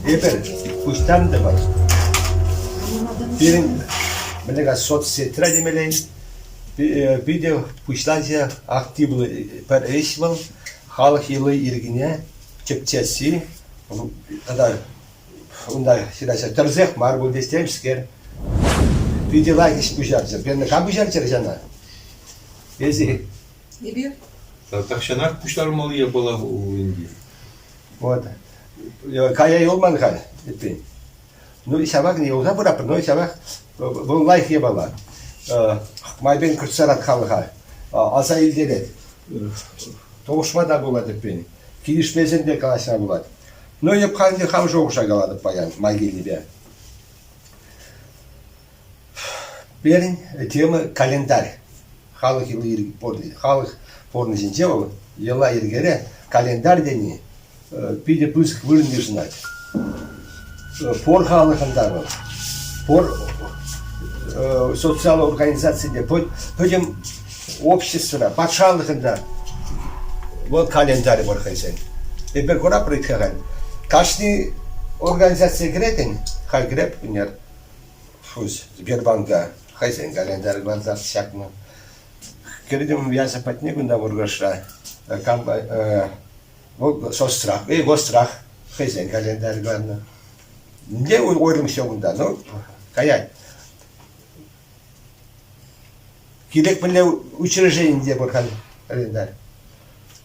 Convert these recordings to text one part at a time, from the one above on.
Эпир пуҫтартӑмӑр. Пирӗн мӗнле соцсетьре темелле питӗ пуҫланчӗ активлӑ пӗр ӗҫ вӑл халӑх йӑли-йӗркине тӗпчесси тата унта ҫыраҫҫӗ тӗрӗсех мар пуль тес темскер. Питӗ лайӑх ӗҫ пуҫарчӗ. Пирӗн кам пуҫарчӗ ҫана? Эсӗ? Эпир. Тахҫанах пуҫтармалли япала ӗнтӗ. Вот. Кая юлман халь, эппин. Ну, ҫавах не юлса пыратпӑр, но ҫавах вӑл лайӑх япала. Майпен кӗртсе халӑха. Аса илтерет. Тӑвӑшма та пулать эппин. Килӗшмесен те калаҫма пулать. Ну, эп халь хам шухӑша калатӑп паян, май килнипе. Пирӗн тема календарь. Халӑх халӑх пурнӑҫӗнче вӑл йӑла-йӗркере календарь тени питӗ пысӑк вырӑн йышӑнать. Пур халӑхӑн та вӑл, пур социаллӑ организацин те, пӗтӗм обществӑра, патшалӑхӑн та вӑл календарь пур хӑйсен. Эпир куратпӑр вӗт-ха кашни организацие кӗретӗн, халь кӗреп, Сбербанка хӑйсен календарь кӑларса ҫакнӑ. Кӗртӗм Вяса патне кунта Муркашра. Вӑл соцстрах, госстрах хӑйсен календарь кӑларнӑ. Мӗнле уйрӑм ҫав кунта? Ну, каять. Кирек мӗнле учреждени те пур халь календарь.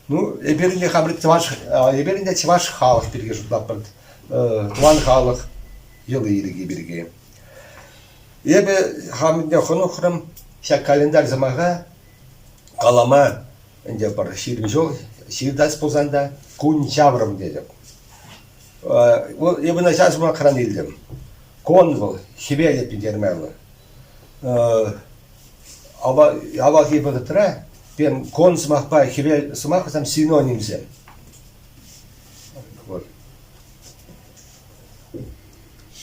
Ну, эпир ӗнтӗ хамӑр чӑваш, эпир ӗнтӗ чӑваш халӑх пирки шутлатпӑр. Тӑван халӑх йӑли-йӗрки пирки. Эпӗ хам ӗнтӗ хӑнӑхрӑм ҫак календарь сӑмаха калама ӗнтӗ пӗр 20 ҫул ҫыртас пулсан та кун ҫаврӑм тетӗп. Вӑл эпӗ ӑна ҫав сӑмахран илтӗм. Кон вӑл хӗвел эппин термеллӗ. Авалхи вӑхӑтра пен кон сӑмахпа хӗвел сӑмах вӗсем синонимсем. Вот.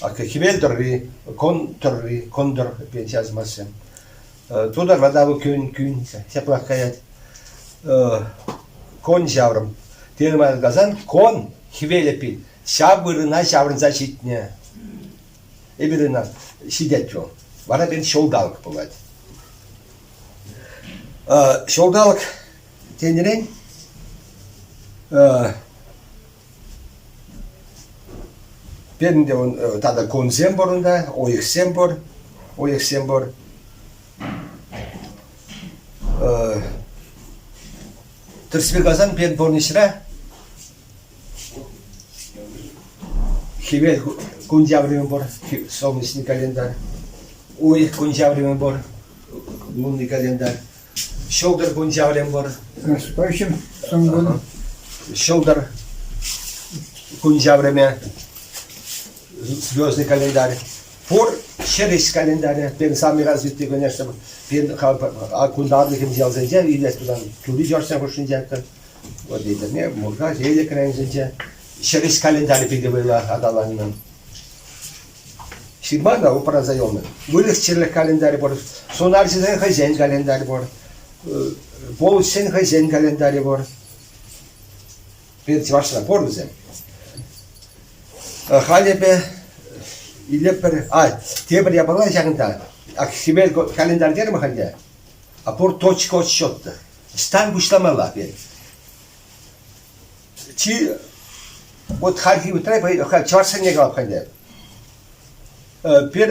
Акӑ хӗвел тӑрри, кон тӑрри, кондор пенсия сӑмахсем. Тутарла та вӑл кӳн, кӳн ҫаплах каять. Кон ҫаврӑм. Тенӗ май каласан, кон хӗвел эппин ҫав вырӑна ҫаврӑнса ҫитнӗ. Эпир ӑна ҫитет вӑл. Вара пирӗн ҫулталӑк пулать. Ҫулталӑк тенӗрен Пирӗн те тата кунсем пур унта, уйӑхсем пур, уйӑхсем пур. Тӗрӗспе каласан, пирӗн пурнӑҫра хӗвел кун ҫаврӑмӗ пур, солнечный календарь, уйӑх кун ҫаврӑмӗ пур, лунный календарь. Ҫӑлтӑр кун ҫаврем пур. Наступающим Новым Ҫӑлтӑр кун ҫаврӑмӗ, звездный календарь. Пур ҫӗрӗҫ календарӗ. Пирӗн самый развитый, конечно, пирӗн кунтарлӑхӗн ялсенче илес пулсан Тури Чӑвашсен хушшинче вот Етӗрне, Муркаш, Элӗк районсенче ҫӗрӗҫ календарӗ питӗ вӑйлӑ аталаннӑ. Ҫырман та упранса юлнӑ. Выльӑх-чӗрлӗх календарӗ пур, сунарҫӑсен хӑйсен календарӗ пур, полчсен хӑйсен календарӗ пур. Пирӗн чӑвашра пур вӗсем. Халь эпӗ илеппӗр, а, тепӗр япала ҫакӑнта. Ак хӗвел календарь терӗм-ха ӗнтӗ. А пур точка отсчета. Ӑҫтан пуҫламалла пирӗн? Чи вот хальхи вӑхӑтра чӑвашсене калап ӗнтӗ. Пир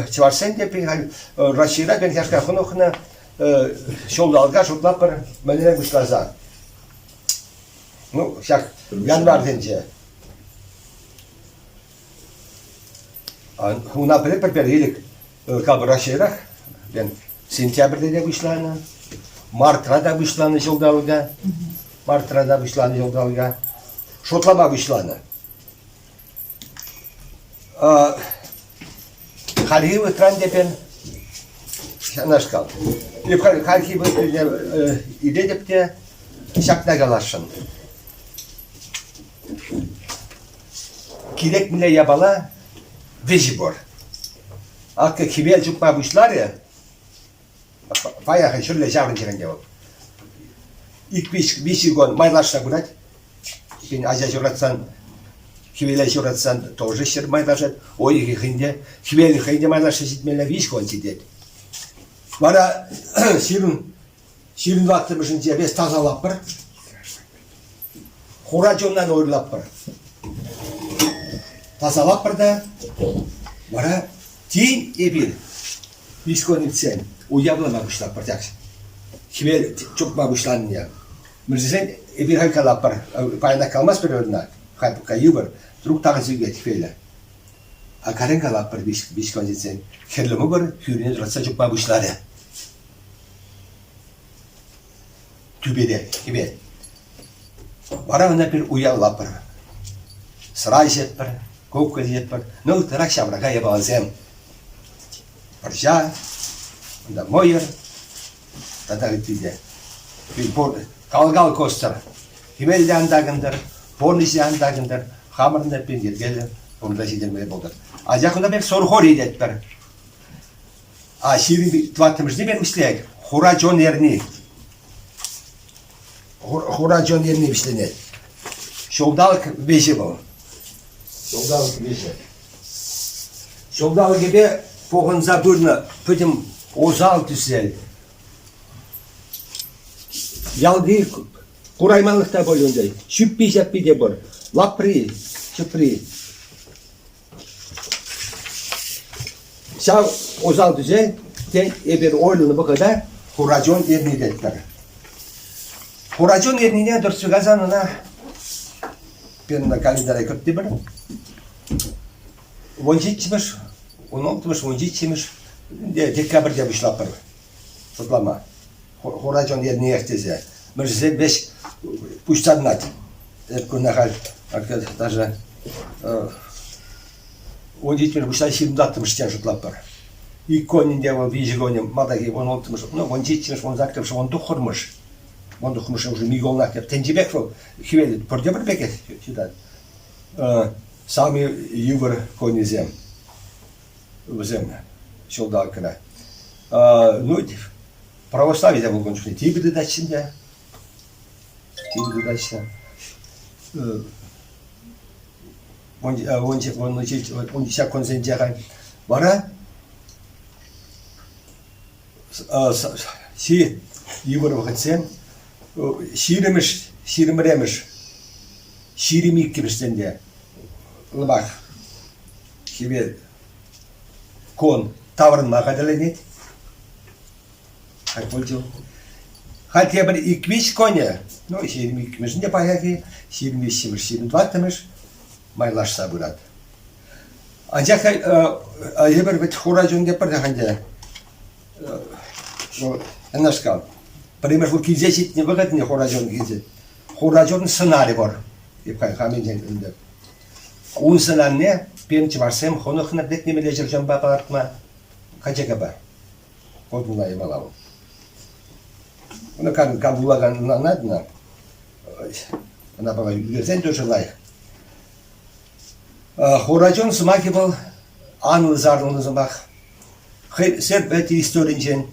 чӑвашсен те пир халь Раҫҫейра пир яшка хӑнӑхнӑ ҫулталӑка шутлатпӑр мӗнрен пуҫласа. Ну, ҫак январьсенче. Уна пӗлетпӗр пӗр илӗк капӑр Раҫҫейрах сентябрьте те пуҫланӑ, мартра та пуҫланӑ ҫулталӑка, мартра та пуҫланӑ ҫулталӑка шутлама пуҫланӑ. Хальхи вӑхӑтран тепен ҫавнашкал. Хальхи вӑхӑтра илетӗп те ҫакна каласшӑн. Кирек мӗнле япала вӗҫӗ пур. Акӑ хӗвел чупма пуҫларӗ, паянхи ҫӗрле ҫаврӑнчӗ ӗнтӗ вӑл. Ик-виҫ кун майлашса пырать. Ача ҫуратсан. Хӗвеле ҫуратсан тоже ҫӗр майлашать, уйӑхӗ хӑй те, хӗвел хӑй те майлашса ҫитмелле виҫ кун ҫитет. Вара 24-мӗшӗнче вес тасалатпӑр, хура чунтан уйрӑлатпӑр. Тасалатпӑр та вара тин эпир виҫ кун иртсен уявлама пуҫлатпӑр ҫак хӗвел чупма пуҫланине. Мӗншӗн эпир халь калатпӑр, паянах каламастпӑр ӑна, халь пока йывӑр, вдруг тахӑ ӳкет хӗвеле. А карен калатпӑр виҫ кун ҫитсен, хӗрлӗ мӑкӑр хӳрине тӑратса чупма пуҫларӗ. Тӳпере хӗвел. Вара ӑна пир уявлатпӑр. Сӑра ӗҫетпӗр, кукӑль ҫиетпӗр. Ну, ытларах ҫаврака япаласем. Пӑрҫа, унта мӑйӑр тата ытти те. Кал-кал костӑр. Хӗвел те ан такӑнтӑр, пурнӑҫ те ан такӑнтӑр, хамӑрӑн та пин йӗркеллӗ пурӑнса ҫитермелле пултӑр. Анчах унта пек сурхури тетпӗр. А 24-мӗшне пек вӗҫлет хура чун эрни. Хура чун эрни вӗҫленет. Ҫулталӑк виҫи вӑл. Ҫулталӑк виҫи. Ҫулталӑкӗпе пухӑнса пынӑ пӗтӗм усал тӳсел. Ялти курайманлӑх та пуль унта. Ҫӳппи-ҫаппи те пур. Лапри, ҫӗпри. Ҫав усал тӳсен, тен, эпир ойланӑ вӑхӑта Хурачун эрни тетпӗр. Хурачун эрнине тӗртсе кайсан ӑна пирӗн календаре кӗрттӗмӗр. 17-мӗш, 16-мӗш, 17-мӗш декабрьте пуҫлатпӑр шутлама. Хурачун эрниех тесе. Мӗншӗн веҫ пуҫтарӑнать. Эп куна халь даже 17-мӗш пуҫласа 24-мӗшчен шутлатпӑр. Иконӗнте вӑл виҫӗ конӗ малтанхи 16-мӗш, ну, 17-мӗш, 18-мӗш, 19-мӗш. 19-мӗш уже миголнах теп. Тӗнчипех вӑл хӗвел пӗрте пӗр пекех ҫутать. Самый йывӑр конӗсем вӗсем ҫулталӑкра. Ну, православи те пулнӑ чухне типӗ тытаҫҫӗ ӗнтӗ. Типӗ тытаҫҫӗ. Ҫак кунсенче халь вара чи йывӑр вӑхӑтсем ҫирӗмӗш, ҫирӗмремӗш, 22-мӗшсенче лӑпах хӗвел кун таврӑнма хатӗрленет. Халь пулчӗ. Халь тепӗр ик-виҫ конӗ, ну, 22-мӗшӗнче паянхи, 23-мӗш, 24-мӗш майлашса пырать. Анчах эпир вӗт хура чун тепӗр ӗнтӗ. Вӑл ӗнашкал. Пӗрремӗш вӑл килсе ҫитнӗ вӑхӑтне хура чун килсе. Хура чун сӑнарӗ пур. Эп хам енчен ӗнтӗ. Ун сӑнарне пирӗн чӑвашсем хӑнӑхнӑ пек нимӗнле чӗрчунпа палӑртма качакапа. Вот мула япала вӑл. Ӑна кам, кам вулакан ӑнланать ӑна. Ӑна пала ӳкерсен тоже лайӑх. Хурачун сӑмахӗ вӑл анлӑ сарӑлнӑ сӑмах. Хӑй серб историнчен,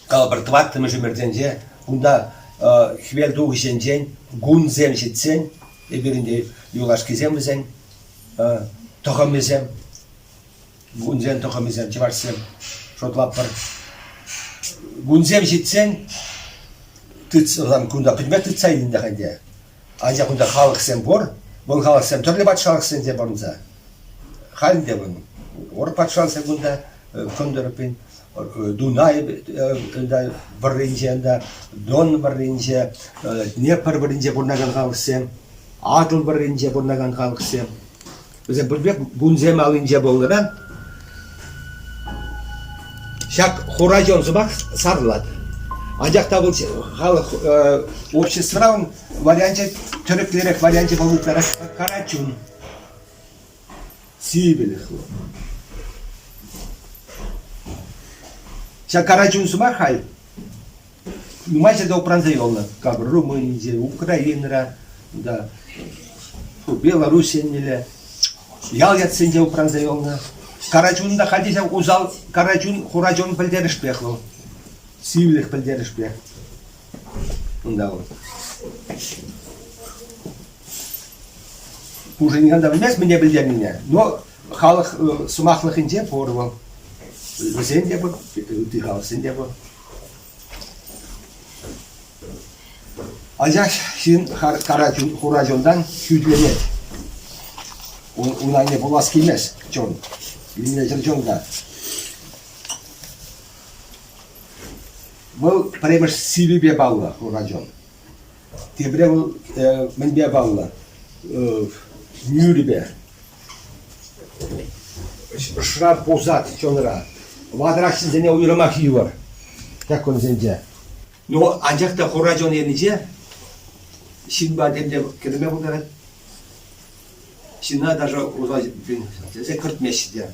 калӑпӑр, тӑваттӑмӗш ӗмӗрсенче кунта хӗвел тухӑҫӗнчен гунсем ҫитсен, эпир ӗнтӗ юлашкисем вӗсен тӑхӑмӗсем, гунсен тӑхӑмӗсем, чӑвашсем шутлатпӑр. Гунсем ҫитсен тытса, кунта пӗтӗмпех тытса илнӗ ӗнтӗ. Анчах унта халӑхсем пур. Вӑл халӑхсем тӗрлӗ патшалӑхсенче пурӑнса. Халь ӗнтӗ вӑл ур патшалӑхсем кунта кӑнтӑр Дунай вӑрринче ӗнтӗ, Дон вӑрринче, Днепр вӑрринче пурӑнакан халӑхсем, Атӑл вӑрринче пурӑнакан халӑхсем. Вӗсем пурпех гунсем аллинче пулнӑран ҫак хура чун сӑмах сарӑлать. Анчах та вӑл халӑх обществӑра ун варианчӗ тӗрӗклерех варианчӗ вӑл ытларах Карачун. Сивӗлӗх вӑл. Ҫак Карачун сӑмах халь нумай ҫӗрте упранса юлнӑ. Капӑр Румынинче, Украинӑра, да, Белоруссинеле, ял ятсенче упранса юлнӑ. Карачун та халь те ҫав усал Карачун, Хурачун пӗлтерӗшпех вӑл. Сивлӗх пӗлтерӗшпех. Унта вӑл. Уже никам та пӗлмест мӗне пӗлтернине, но халӑх сӑмахлӑхӗнче пур вӑл. Вӗсен те пур, ытти халӑхсен те пур. Анчах ҫын кара чун, хура чунтан хӳтӗленет. Ун айне пулас килмест чун. Вилнӗ чӗр чун та. Вӑл пӗрремӗш сивӗпе паллӑ хура чун. Тепре вӑл мӗнпе паллӑ? Нӳрӗпе. Ӑшра пусать чунра. Ватӑрах ҫынсене уйрӑмах йывӑр ҫак кунсенче. Ну, анчах та хура чун енӗнче ҫынпа темле кӗтме пултарать. Ҫынна даже усал тесе кӗртмеҫҫӗ те.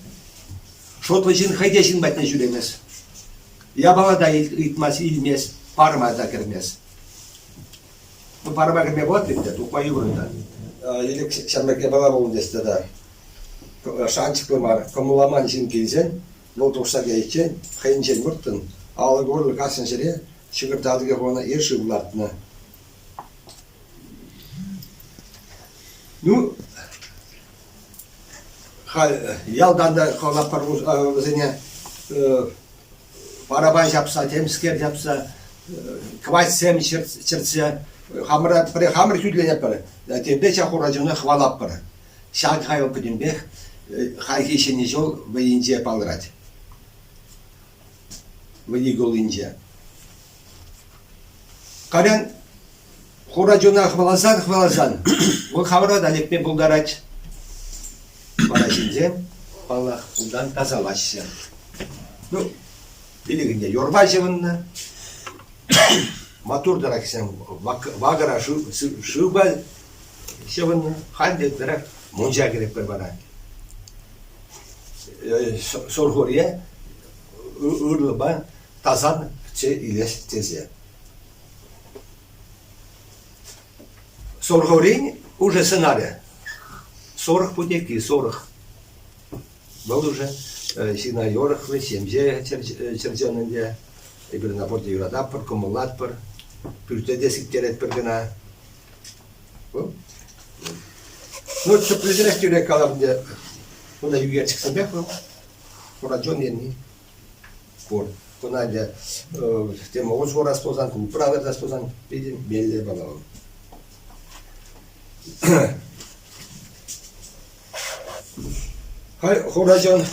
Шутлӑ ҫын хӑй те ҫын патне ҫӳремест. Япала та ыйтмасть, илмест, парӑма та кӗрмест. Ну, парӑма кӗме пулать ӗнтӗ, тухма йывӑр ӗнтӗ. Елӗк ҫамрӑк япала пулнӑ тес тата шанчӑклӑ мар, кӑмӑлламан ҫын килсен, вӑл тухса кайиччен хӑйӗнчен вӑрттӑн алӑк урлӑ каснӑ ҫӗре ҫӑкӑр татӑкӗ хунӑ е шыв лартнӑ. Ну, халь ялтан та хӑвалатпӑр вӗсене параппан ҫапса, темскер ҫапса, кӑвайтсем чӗртсе хамӑра пӗре хамӑр хӳтӗленетпӗр, темпе ҫак хура чуна хӑвалатпӑр. Ҫак хайл пӗтӗмпех хальхи Ҫӗнӗ ҫул вӑййинче палӑрать. Вӑййи-куллинче. Кайран хура чуна хӑваласан-хӑваласан вӑл хамӑра та лекме пултарать. Вара ҫынсем, паллах, унтан тасалаҫҫӗ. Ну, пилӗкӗнче юрпа ҫӑвӑннӑ. Маттуртарахсем вакӑра шывпа ҫӑвӑннӑ. Халь те ытларах мунча кӗретпӗр вара. Сурхурие ырлӑпа тасан пӗтсе илес тесе. Сурхурин уже сӑнарӗ. Сорох путекки, сорох. Вӑл уже ҫынна юрӑхлӑ, ҫемҫе чӗрчун ӗнтӗ. Эпир ӑна пурте юрататпӑр, кӑмӑллатпӑр. Пӳрте те сиктеретпӗр кӑна. Ну, тӗплӗнрех тӳрех калам ӗнтӗ. Кунта ӳкерчӗксемпех вӑл. Хура чун енни пур. Куна ӗнтӗ тем усӑ курас пулсан, клубра лартас пулсан питӗ меллӗ япала вӑл. Халь хурачан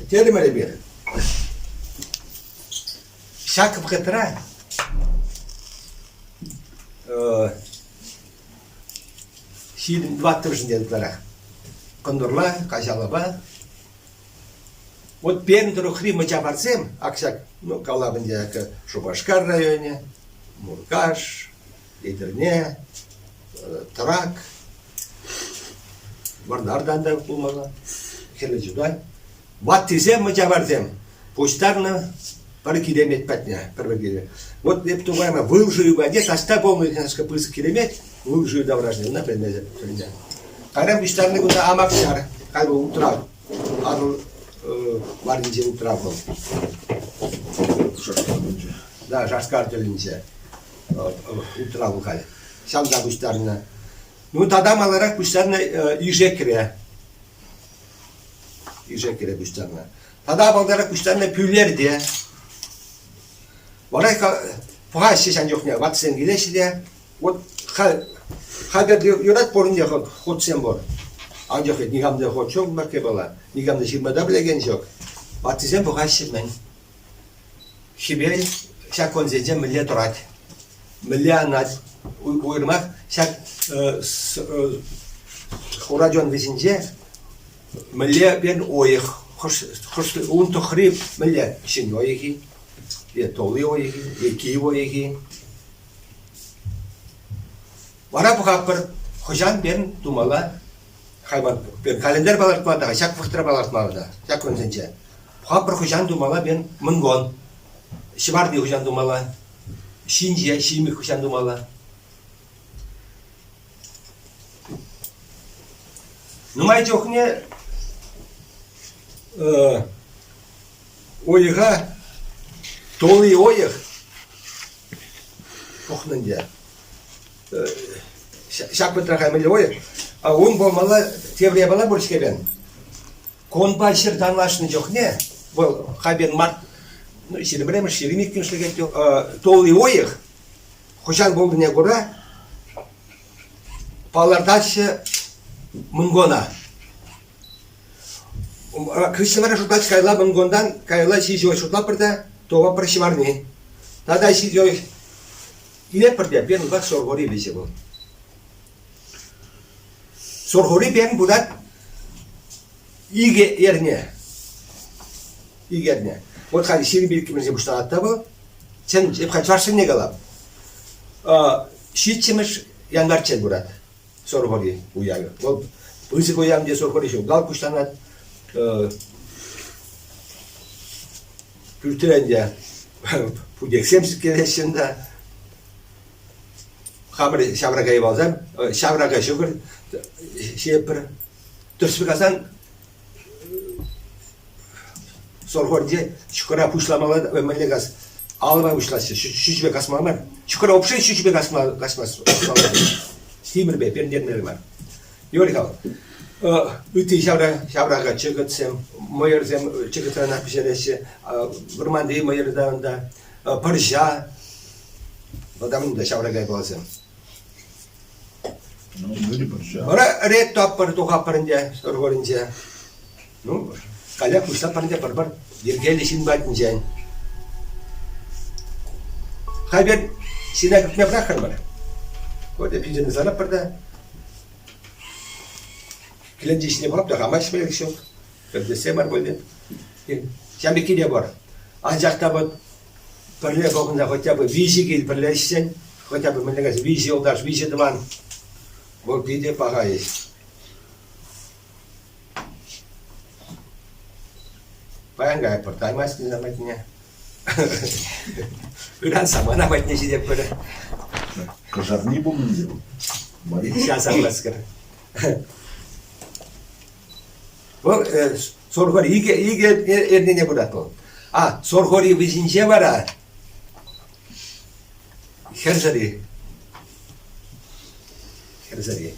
терӗмӗр эпир. Ҫак вӑхӑтра 24-мӗшӗнчен ытларах кӑнтӑрла, каҫалапа Вот Пермь тӑрӑхри мӑчаварсем, ак ҫак, ну, калап ӗнтӗ, акӑ Шупашкар районӗ, Муркаш, Етӗрне, Трак, Вӑрнартан та пулмалла, Хӗрлӗ Чутай. Ваттисем, мӑчаварсем пуҫтарнӑ пӗр киремет патне, пӗр-пӗр киремет. Вот эп тупайман, выл шывӗ патне таҫта полный пысӑк киремет, выл шывӗ таврашне, ӑна пӗлмесӗр пӗлнӗ. Кайран пуҫтарнӑ кунта амак ҫар, халь вӑл утрав. Атӑл варринче утрав вӑл. Да, Шашкар тӗлӗнче утрав халь. Ҫавна пуҫтарнӑ. Ну, тата маларах пуҫтарнӑ Ишекре. Ишекре пуҫтарнӑ. Тата малтарах пуҫтарнӑ Пӳлерте. Вара пӑхаҫҫӗ ҫан чухне, ватӑсем килеҫҫӗ те, Вот халь хатӗр юрать пурне хутсем пур. Анчах никам та хут ҫук мӗркке пала, никам та ҫырма та пӗлекен ҫук. Ваттисем пӑхаҫҫӗ-мӗн. Хӗвел ҫак кунсенче мӗнле тӑрать, мӗнле анать. Уйрӑмах ҫак хура чун вӗҫӗнче мӗнле пирӗн уйӑх, хӑш, хӑш ун тӑхри мӗнле ҫӗн уйӑх-и, е тулли уйӑх-и, е кив уйӑх-и. Вара пӑхатпӑр, хӑҫан пирӗн тумалла хайван календарь палӑртма та, ҫак вӑхӑтра палӑртмалла та, ҫак кунсенче. Пӑхатпӑр, хӑҫан тумалла пирӗн мӑнкун, ҫӑварни хӑҫан тумалла, ҫинҫе ҫимӗк хӑҫан тумалла. Нумай чухне уйӑха тулли уйӑх Пӑхнӑ ӗнтӗ. Ҫак вӑхӑтра мӗнле ой. Ун пулмалла тепӗр япала пур-ҫке Конпа ҫӗр танлашнӑ чухне вӑл хапен март ну, 21-мӗш, 22-мӗш лекет тулли уйӑх хӑҫан пулнине кура палӑртаҫҫӗ Мӑнкона. Хыҫҫӑн вара шутлать кайла Мӑнконтан кайла ҫичӗ шутлатпӑр та тӑватпӑр ҫӑварни. Тата ҫичӗ илетпӗр те пен ытлах сурхури виҫӗ вӑл. Сурхури пен пырать икӗ эрне. Икӗ эрне. Вот халь 22-мӗшне пуҫланать та вӑл. Чӑн, эп халь чӑвашсене калап. Ҫиччӗмӗш январьччен пырать Сурхури уявӗ. Вӑл пысӑк уяв те Сурхури ҫулталӑк пуҫланать. Пӳртрен те путексем сиккелеҫҫӗ ӗнтӗ. Хамӑр ҫаврака йӑвалсан, ҫаврака ҫӑкӑр ҫиетпӗр. Тӗрӗспе каласан, Сорхорте ҫӑкӑра пуҫламалла, мӗнле кас, алӑпа пуҫлаҫҫӗ, ҫӳҫӗпе касмалла мар. Ҫӑкӑра вообще ҫӳҫӗпе касма, касмасть, тимӗрпе перӗнтермелле мар. Юрий-ха, ытти ҫавра, ҫаврака чӑкӑтсем, мӑйӑрсем чӑкӑтранах пӗҫереҫҫӗ, вӑрманти мӑйӑртан та, пӑрҫа, вӑтам та ҫаврака япаласем. Ну, вӗри пӑрҫа. Вара рет таппӑр тухаппӑр ӗнтӗ Сурхуринче. Ну, каллех пуҫлатпӑр ӗнтӗ пӗр-пӗр йӗркеллӗ ҫын патӗнчен. Хайпер ҫына кӗртме пӑрахрӑмӑр. Вот пинчен сараппӑр та. Кӗленче ҫине пӑхап та хама ӗҫмелӗх ҫук. Кӗртессе мар пуль тет. Ҫав пекки те пур. Анчах та вот пӗрле пухӑнса хотя бы виҫӗ кил пӗрле ӗҫсен, хотя бы мӗнле калас, виҫӗ юлташ, виҫӗ тӑван, вӑл питӗ паха ӗҫ. Паян каятпӑр таймасть патне. Ыран самана патне ҫитетпӗр. Кӑшарни пулнӑ те. Ҫа сарласкер. Вӑл Сурхури икӗ, икӗ эрнене пырать вӑл. А Сурхури вӗҫӗнче вара хӗрсӗри. Хӗрсӗри.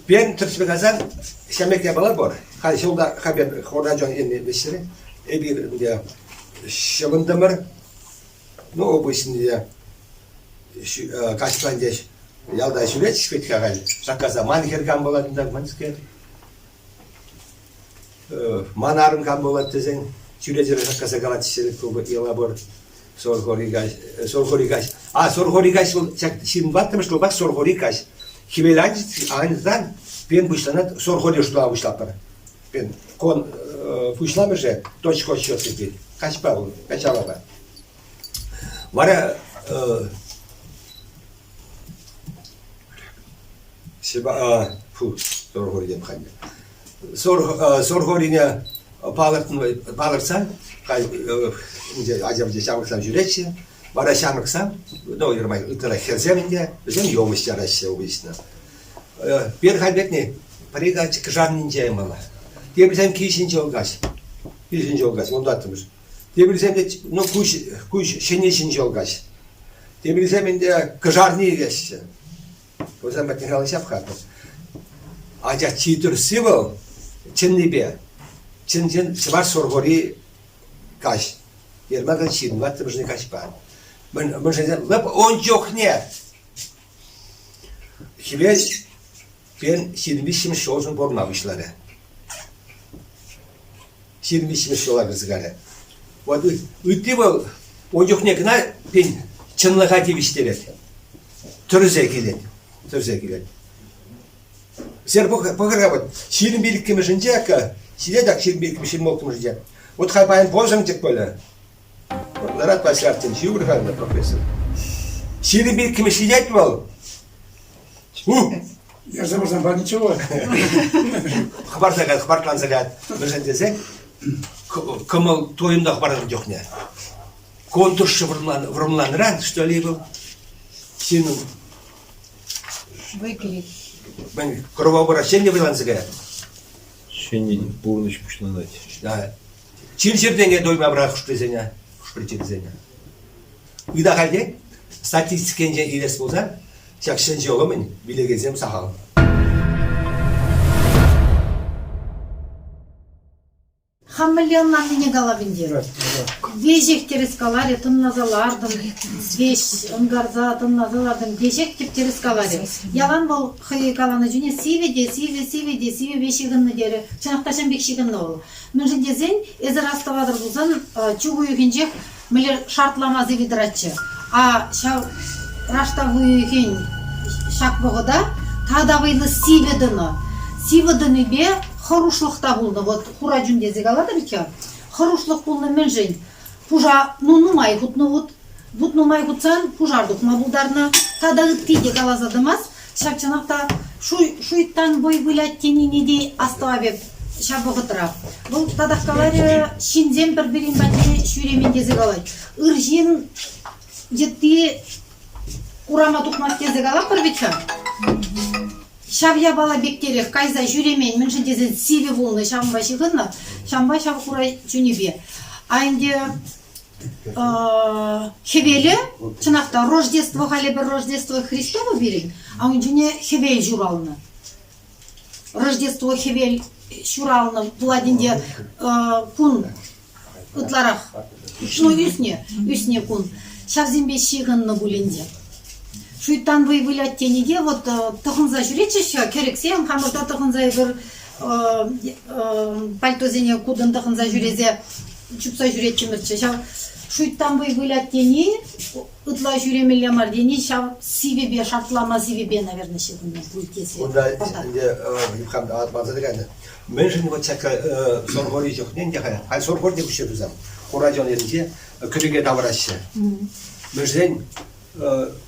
Пен тӗрӗспе кайсан ҫамрӑк япала пур. Халь ҫулта хапен хурачон енне вӗҫрӗ. Эпир ӗнтӗ ҫӑвӑнтӑмӑр. Ну, обычно каҫпа ӗнтӗ ялта ҫӳретчӗҫ вӗт-ха халь. Шаккаса ман хӗр кам пулать унта, мӗнскер. Ман арӑм кам пулать тесен чӳречерен шаккаса калатчӗ йӑла пур. Сурхури каҫ, Сурхури каҫ. А Сурхури каҫ вӑл ҫак 24-мӗш ҫулпах Сурхури каҫ. Хӗвел ансан пен пуҫланать Сурхури шутлама пуҫлатпӑр. Пен кон пуҫламӑшӗ точка отсчета тет. Каҫпа вӑл, каҫалапа. Вара фу, Сурхури тем халь. Сурхурине палӑртсан, ача-пӑча ҫамрӑксем ҫӳретчӗ. Вара ҫамрӑксем, ну, ытларах хӗрсем ӗнтӗ, вӗсем ёмӑҫ яраҫҫӗ обычно. Пир халь пекне пӗри каҫ кӑшарнинче ямалла. Теприсем кил ҫинче каҫ. Кил ҫинче каҫ, унтаттӑмӗш. Теприсем те, ну, куҫ, куҫ ҫӗнӗ ҫинче каҫ. Теприсем ӗнтӗ кӑшарни илеҫҫӗ. Вӗсем патне калаҫап-ха. Анчах чи тӗрӗсси вӑл чӑннипе, чӑн-чӑн чӑваш сурхури каҫ. Ермакӑн ҫырматтӑмӗшне каҫпа. Мӗншӗн лӑп ун чухне хӗвел пен 23-мӗш ҫулшӑн пурӑнма пуҫларӗ. 23-мӗш ҫула кӗрсе кайрӗ. Вот ытти вӑл ун чухне кӑна пин чӑнлӑха тивӗҫтерет. Тӗрӗсе килет. Тӗрӗсе килет. Сер пӑхӑр-ха вот 25-мӗшӗнче акӑ ҫитет ак 25-мӗш 26-мӗшӗнче. Вот халь паян пӑсӑнчӑк пулӗ. Ларать Васяртин, ҫывӑр-ха ӗнтӗ, профессор. 22-мӗш ҫитет вӑл. Ярса парсан па ничего. Хӑпарса каять, хӑпартланса каять. Мӗншӗн тесен кӑмӑл туйӑм та хӑпарнӑ чухне. Контуршшӗ вӑрӑмланӑран, что ли, вӑл ҫыннӑн Вӑй килет. Мӗн, кровообращение вӑйланса каять. Ҫӗнӗ пурнӑҫ пуҫланать. Да. Чир-чӗртене туйма пӑрах хӑш-пӗрисене, хӑш-пӗр чирсене. Ытахальтен статистикинчен илес пулсан, Ҫак ҫӗн ҫул умӗн вилекенсем сахал. Хам мӗнле ӑнланнине калап ӗнтӗ. Веҫех тӗрӗс каларӗ, тӑнласа лартӑм. Веҫ ӑнкарса тӑнласа лартӑм. Веҫех тӗп-тӗрӗс каларӗ. Ялан вӑл хӑй каланӑ чухне сивӗ те сивӗ, сивӗ те сивӗпе ҫыхӑннӑ терӗ. Чӑнах та ҫавӑн пек ҫыхӑннӑ вӑл. Мӗншӗн тесен эсӗ астӑватӑр пулсан чӳк уйӑхӗнчех мӗнле шартлама сивӗ тӑратчӗ. А ҫав раштав уйӑхӗн ҫак вӑхӑта тата вӑйлӑ сивӗ тӑнӑ. Сивӗ тӑнипе хӑрушлӑх та пулнӑ. Вот хура чун тесе калатӑр-ха. Хӑрушлӑх пулнӑ мӗншӗн? Пуша ну нумай хутнӑ вут. Вут нумай хутсан пушар тухма пултарнӑ. Тата ытти те каласа тӑмасть. Ҫав чӑнах та шуйттан вӑй вылять тенине те астӑвап эп ҫав вӑхӑтра. Вӑл татах каларӗ, ҫынсем пӗр-пӗрин патне ҫӳремен тесе калать. Ыр ҫын йытти урама тухмасть тесе калатпӑр вӗт-ха. Ҫав япала пектерех кайса ҫӳремен, мӗншӗн тесен сивӗ пулнӑ, ҫавӑнпа ҫыхӑннӑ, ҫавӑнпа ҫав хура чунӗпе. А ӗнтӗ Хӗвеле, чӑнах та, Рождество халӗ пӗр Рождество Христово пирӗн, а ун чухне хӗвел ҫуралнӑ. Рождество хӗвел ҫуралнӑ пулать ӗнтӗ кун ытларах, ну, ӳснӗ, ӳснӗ кун. Ҫавсемпе ҫыхӑннӑ пуль ӗнтӗ. Шуйттан вӑй вылять тени те вот тӑхӑнса ҫӳретчӗҫ ҫав кӗрӗксем, хамӑрта тӑхӑнса эпир пальтосене кутӑн тӑхӑнса ҫӳресе чупса ҫӳреттӗмӗрччӗ. Ҫав шуйттан вӑй вылять тени, ытла ҫӳремелле мар тени ҫав сивӗпе, шартлама сивӗпе, наверное, ҫыхӑннӑ пуль тесе. Унта ӗнтӗ хам манса та кайнӑ. Мӗншӗн вот ҫак Сурхури чухне ӗнтӗ халь Сурхур те куҫса пырсан Хура чун енче кӗрӗке тавӑраҫҫӗ. Мӗншӗн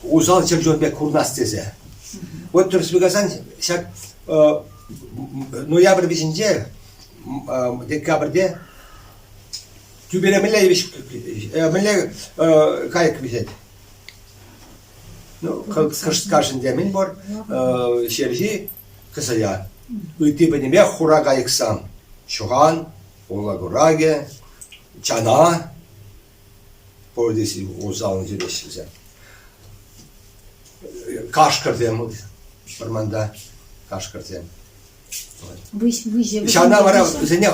усал чӗрчун пек курнас тесе. Вот тӗрӗспе каласан ҫак ноябрь вӗҫӗнче, декабрьте тӳпере мӗнле мӗнле кайӑк вӗҫет? Ну, кӑшт кашӑн мӗн пур, ҫерҫи, кӑсӑя. Ытти пӗтӗмпех хура кайӑксам. Ҫӑхан, ула куракӗ, чана, пурте усалӑн ҫӳреҫҫӗ вӗсем. Кашкӑрсем вӑрманта, кашкӑрсем. Ҫавна вара вӗсене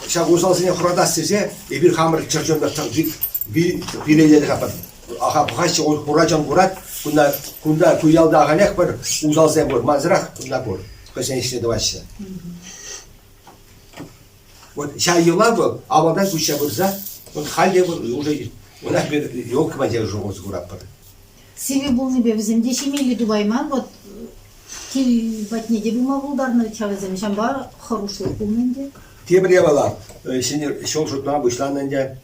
ҫак усалсене хӑратас тесе эпир хамӑр чӗрчунпа вилелетӗр Аха пӑхаҫҫӗ, хура чун курать, кунта, кунта ку ялта ахалех пӗр усалсем пур, мансӑрах кунта пур, хӑйсен ӗҫне тӑваҫҫӗ. Вот ҫав йӑла вӑл авалтан куҫса пырса, вот халь те вӑл уже ӑна елка патне уже усӑ куратпӑр. Сивӗ пулнипе вӗсем те ҫимелли тупайман, вот кил патне те пыма пултарнӑ вӗт-ха вӗсем, ҫавӑнпа хӑрушлӑх пулнӑ ӗнтӗ. Тепӗр япала, ҫӗнӗ ҫул шутлама пуҫланӑ ӗнтӗ.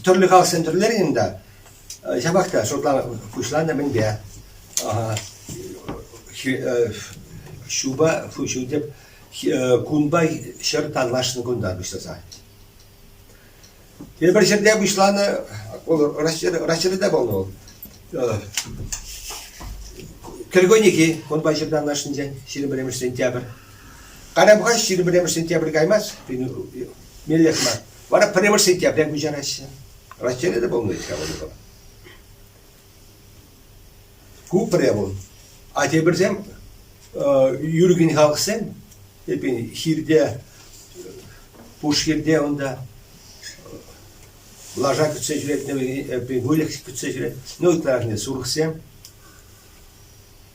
Тӗрлӗ халӑхсем тӗрлерен ӗнтӗ. Ҫапах та шутлама пуҫланӑ мӗнпе? Ҫупа, ҫу теп, кунпа ҫӗр танлашнӑ кунтан пуҫласа. Тепӗр ҫӗрте пуҫланӑ, вӑл Раҫҫейре те пулнӑ вӑл. Кӗркуннехи кунпа ҫӗр танлашнинчен 21 сентябрь. Кайран пӑхаҫ, 21 сентябрь каймасть, меллех мар. Вара 1 сентября куҫараҫҫӗ. Раҫҫейре те пулнӑ вӗт-ха вӑл. Ку пӗрре вӑл. А тепӗрсем юркин халӑхсем, эпин хирте, пуш хирте унта лаша кӗтсе ҫӳретнӗ, эпин выльӑх кӗтсе ҫӳрет. Ну, ытларах сурӑхсем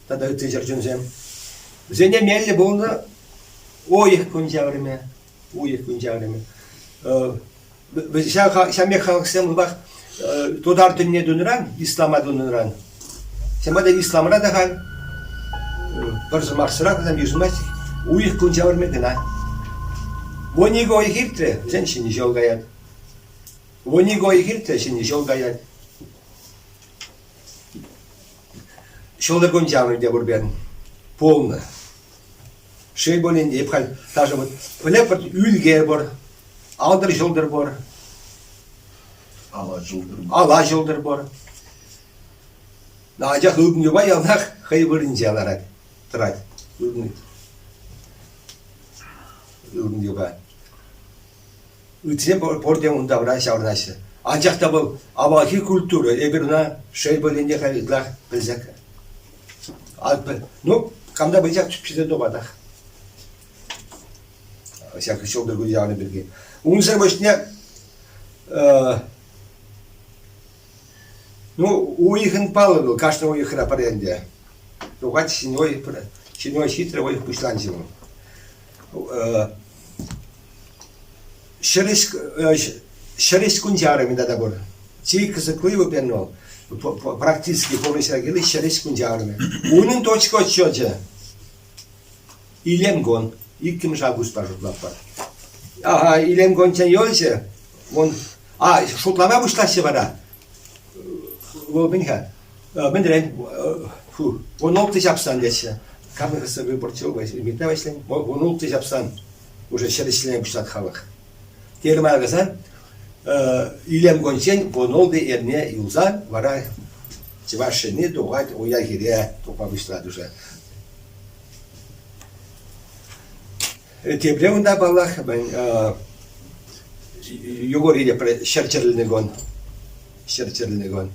тата ытти чӗрчунсем. Вӗсене меллӗ пулнӑ уйӑх кун ҫаврӑмӗ, уйӑх кун ҫаврӑмӗ. Ҫав пек халӑхсем ытлах тутар тӗнне тунӑран, ислама тунӑран, ҫавӑнпа та исламра та халь пӗр сӑмахсӑрах вӗсем йышӑнмасть, уйӑх кун ҫавӑрмӗ кӑна. 12 уйӑх иртрӗ, вӗсен ҫӗнӗ ҫул каять. 12 уйӑх иртрӗ, ҫӗнӗ ҫул каять. Ҫуллӑ кун ҫаврӑм те пур пирӗн. Пулнӑ. Шел пулин те, эп халь даже вот пӗлетпӗр, ӳлке пур, алтӑр ҫӑлтӑр пур. Ала ҫӑлтӑр. Ала ҫӑлтӑр пур. Анчах ылтӑн юпа яланах хӑй вырӑнӗнче ларать, тӑрать. Ылтӑн, ылтӑн юпа. Ыттисем пурте ун тавра ҫаврӑнаҫҫӗ. Анчах та вӑл авалхи культура, эпир ӑна шел пулин те халь ытлах пӗлсех. Ну, кам та пӗлсех тӗпчесе тупатах. Ҫак ҫӑлтӑр кунӗ пирки. Унсӑр пуҫне ну, уйӑхӑн паллӑ вӑл, кашни уйӑхра пӗр ӗнтӗ. Тухать ҫӗнӗ ҫӗнӗ ҫитрӗ уйӑх пуҫланчӗ вӑл. Ҫӗрӗҫ кунчарӑмӗ тата пур. Чи кӑсӑкли вӑл пирӗн вӑл, практически пурнӑҫра кирли ҫӗрӗҫ кунчарӑмӗ. Унӑн точка отсчечӗ Илем кун, иккӗмӗш августпа шутлатпӑр. Ага, Илем кунччен ёлчӗ, вон, а, шутлама пуҫлаҫҫӗ вара. Вӑл мӗн-ха? Мӗнрен? Фу, вунулттӑ ҫапсан теҫҫӗ. Камӑн выборчил, Митта Ваҫлин, вунулттӑ ҫапсан уже ҫӗр ӗҫлеме пуҫлать халӑх. Терӗм каласан, илем кунччен вунултӑ эрне юлсан вара чӑваш ҫынни тухать уя-хире тухма пуҫлать уже. Тепре унта, паллах, Егор те ҫӗр чӗрӗлнӗ кун. Ҫӗр чӗрӗлнӗ кун.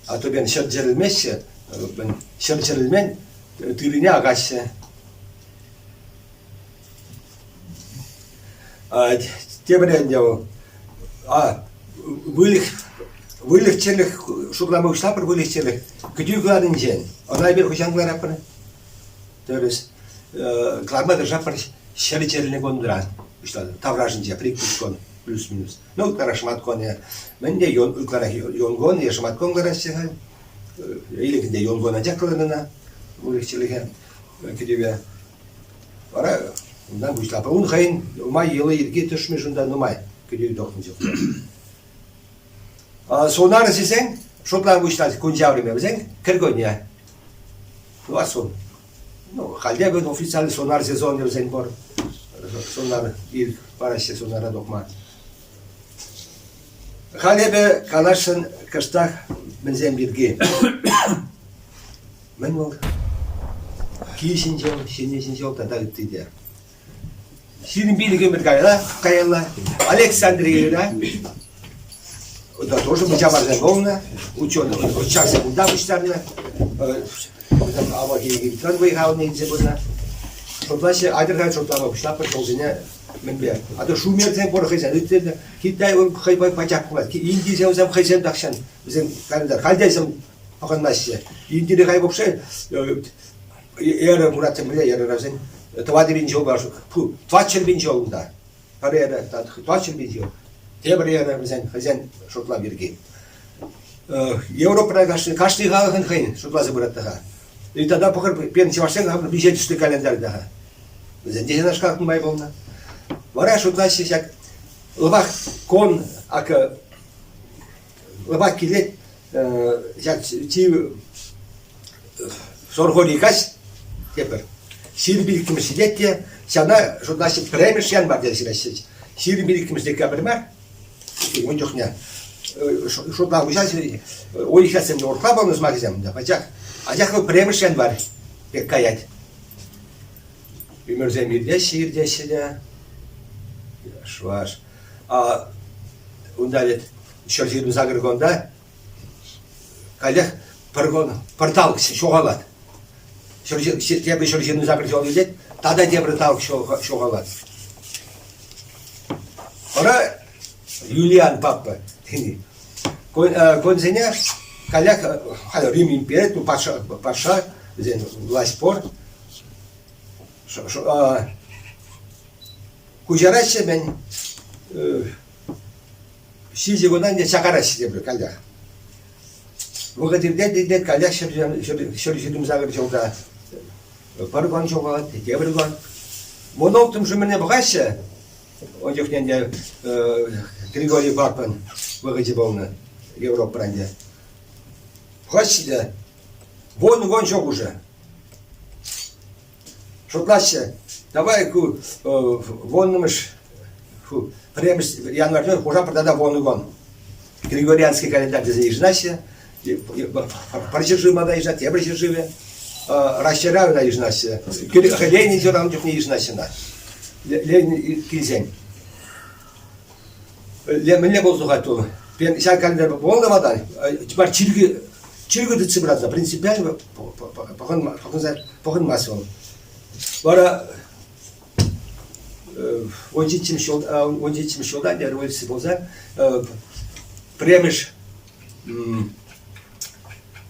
А то пен ҫӗр чӗрӗлмеҫҫӗ, ҫӗр чӗрӗлмен тыррине акаҫҫӗ. Тепӗр ӗнтӗ вӑл. А, выльӑх выльӑх-чӗрлӗх шутлама пуҫлапӑр выльӑх-чӗрлӗх кӗтӳ кӑларнинчен. Ӑна эпир хӑҫан кӑларатпӑр? Тӗрӗс. Кӑларма тӑрӑшатпӑр ҫӗр чӗрӗлнӗ кунран пуҫланӑ. Таврашӗнче прикус кун плюс-минус. Ну, ытларах шӑматкунӗ. Мӗн те ытларах юнкун е шӑматкун кӑлараҫҫӗ халь. Илӗк ӗнтӗ юнкун анчах кӑларнӑ ӑна выльӑх-чӗрлӗхе кӗтӳпе. Вара унтан пуҫлапӑр. Ун хӑйӗн нумай йӑли-йӗрки тӗшмӗш унта нумай кӗтӳ тухнӑ чухне. Сунар тесен шутлама пуҫлать кун ҫаврӑмӗ вӗсен кӗркунне. Ну, а сон. Ну, халь те официальный сунар сезонӗ вӗсен пур. Сунар ир параҫҫӗ сунара тухма. Халь эпӗ каласшӑн кӑштах мӗнсем пирки. Мӗн вӑл? Кил ҫинчен, ҫемье ҫинчен тата ытти те. 25 ӗмӗр каялла, каялла Александрияра да, тоже мучаварсем пулнӑ, ученый ӑсчахсем унта пуҫтарнӑ, вӗсем авалхи Египетран вӑй-халне илсе пынӑ. Шутлаҫҫӗ, атьӑр-ха шутлама пуҫлатпӑр ҫулсене мӗнпе. А то шумерсем пур хӑйсен, ытти Китай хӑй пачах пулать. Индисем вӗсем хӑйсем тахҫан, вӗсем халь те вӗсем пӑхӑнмаҫҫӗ. Индире хай вообще эра Муратсем мӗнле эрӑрасен 4000 ҫул фу, 400 ҫул унта. Пӗр эра, 400 ҫул. Тепӗр эра вӗсен хӑйсен шутлав пирки. Европӑра кашни, кашни халӑхӑн хӑйӗн шутласа пырать-ха. И тогда пӑхӑр, пирӗн чӑвашсен хамӑр миҫе тӗслӗ календарь-ха. Вӗсен те ҫавнашкалах нумай пулнӑ. Вара шутлаҫҫӗ ҫак лӑпах кон акӑ лӑпах килет ҫак чи Сорхори каҫ тепӗр 22-мӗш ҫитет те ҫавна шутлаҫҫӗ пӗрремӗш январь тесе ҫыраҫҫӗ. 22-мӗш декабрь мар, ун чухне шутлав пуҫа уйӑхсем урӑхла пулнӑ сӑмахӗсем унта пачах. Анчах вӑл пӗрремӗш январь пек каять. Ӳмӗрсем иртеҫҫӗ, иртеҫҫӗ те. Шваш. А унта ведь 128 кунта каллех пӗр кун пӗр талӑк ҫухалать. Тепӗр 128 ҫул илет, тата тепӗр талӑк ҫухалать. Вара Юлиан папа тени. Кунсене каллех халь Рим империйӗ, патша, патша вӗсен власть пур. Куҫараҫҫӗ-мӗн, ҫичӗ куна ӗнтӗ чакараҫҫӗ тепӗр каллех. Вӑхӑт иртет, иртет, каллех 128 ҫулта пӗр кун ҫухалать, тепӗр кун. Вунулттӑм шумӗне пӑхаҫҫӗ, ун чухне ӗнтӗ Григорий Папӑн вӑхӑчӗ пулнӑ Европӑра ӗнтӗ. Пӑхаҫҫӗ те, вон-вон ҫук уже. Шутлаҫҫӗ, давай ку вуннӑмӗш, фу, пӗрремӗш январьте хушатпӑр тата вуннӑ кун. Григорианский календарь тесе йышӑнаҫҫӗ. Пӗр ҫӗршыв мана йышӑнать, тепӗр ҫӗршывӗ. Раҫҫейра ӑна йышӑнаҫҫӗ. Ленин ҫуралнӑ чухне йышӑнаҫҫӗ ӑна. Ленин килсен. Мӗнле пулса тухать вӑл? Ҫак календарь пулнӑ малтан, чиркӳ. Чиркӳ тытса пырать, принципиально пӑхӑнмасть вӑл. Вара 17 ҫулта революци пулса пӗрремӗш